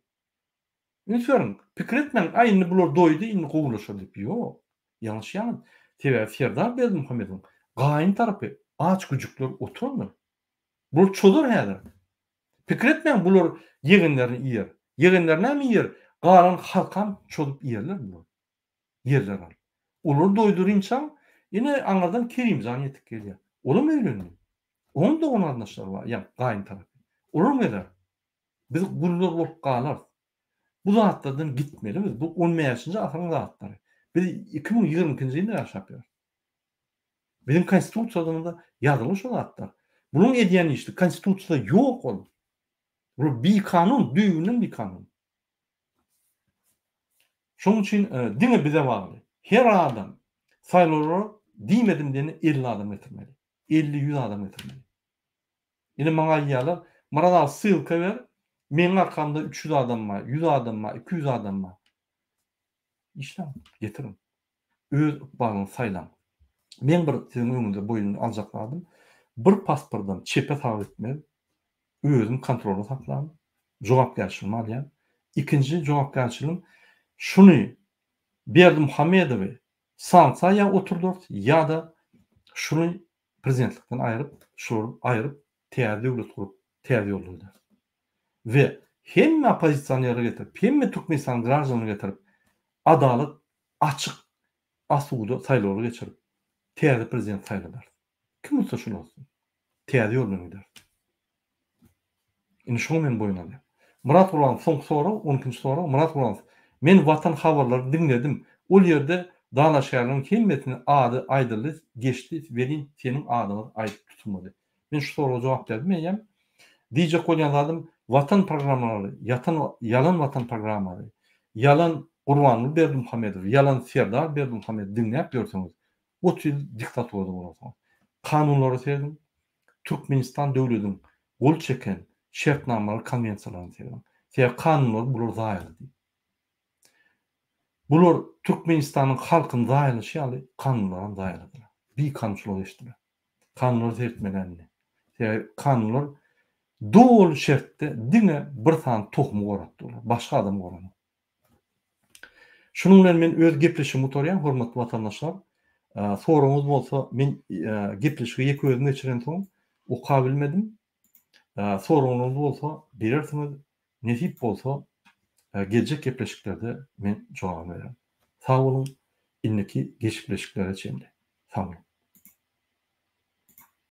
Üns beriň, pikir etmäň, aý indi bular doýdy, indi gowulaşar diýip. Ýok. Ýalňyşýaňyz. Sebäbi Serdar Berdimuhamedowyň gaýyn tarapy aç güjükler oturandyr. Bular çozar häzir. Pikir etmäň bular ýegenlerini iýer. Ýegenlerinäm iýer, galan halkam çozup iýerler bular. Ýerler alyp. Olary doýdurynçaň, ine aňyrdan Kerimjan ýetip gelýär. Olam öýlendi. Onuň dogan-garyndaşlary bar, ýa gaýyn tarapy. Olam geler. Biz gullar bolup galarys. Bu zatlardan gitmeli biz. Bu on bäşinji asyryň zatlary. Biz 2022-nji ýylda ýaşap ýörüs. Biziň konstitusiýamyzda ýazylgy şo zatlar. Bularyň edýän işi konstitusiýada ýok ol. Bu bikanun, düýbünden bikanun. Şonuň üçin e, diňe bize bagly. Her adam saýlawlara diýmedim diýende 50 adam getirmeli. 50-100 adam getirmeli. Ine maňa aýdýarlar, Myrat aga ssylka ber, meň arkamda 300 adam bar, 100 adam bar, 200 adam bar. Işläň, getiriň. Öz ykbalyňyzy saýlaň. Meň bir siziň öňüňizde boýun aljak zadym, bir pasportdan çepe saga gitmez, özüm kontrolda saklan, jogapkärçiligimi alýan. Ikinji jogapkärçiligim, şuny Berdimuhamedowy sanksiýa ýa oturdarys ýa-da şuny prezidentlikden aýryp, şulary aýryp, täze döwlet gurup, täze ýolda gideris. We hemme oppozisionerleri getirip, hemme Türkmenistanyň graždanlaryny getirip, adalat, açyk, asuda saýlawlar geçirip, täze prezident saýladarys. Kim utsa şul olsun. Täze ýol bilen gideris. Indi şuňa men boýun alýan. Myrat Gurbanow soňky sorag, on ikinji sorag, Myrat Gurbanow, men Watan habarlary diňledim, ol ýerde dalaşgärleriň hemmesiniň ady aýdyldy geçdi welin seniň adyňyz aýdyp tutulmady. Men şu soraga jogap berdim eýýäm. Diýjek bolýan zadym Watan programmalary ýatan ýalan Watan programmalary, ýalan Gurbanguly Berdimuhamedow, ýalan Serdar Berdimuhamedow diňläp ýörseňiz 30 ýyl diktaturada bolarsyňyz. Kanunlara serediň, Türkmenistan döwlediň gol çeken şertnamalary konwensiýalaryny serediň. Sebäbi kanunlary bular zaýalady. Bular Türkmenistanyň halkyny zaýalaşy ýaly kanunlaram zaýaladylar. Bikanunçylyga geçdiler. Kanunlara seretmeli indi. Sebäbi kanunlar doly şertde diňe bir sany tohumy gorap durlar. Başga adamy goranok. Şunuň bilen men öz gepleşigimi gutarýan, hormatly watandaşlar. Soragyňyz bolsa, men gepleşigi ýeke özüm geçirensoň okabilmedim. Soragyňyz bolsa berersiňiz. Nesip bolsa, geljek gepleşiklerde men jogabyny bererin. Sag boluň, indiki gepleşiklere çenli. Sag boluň.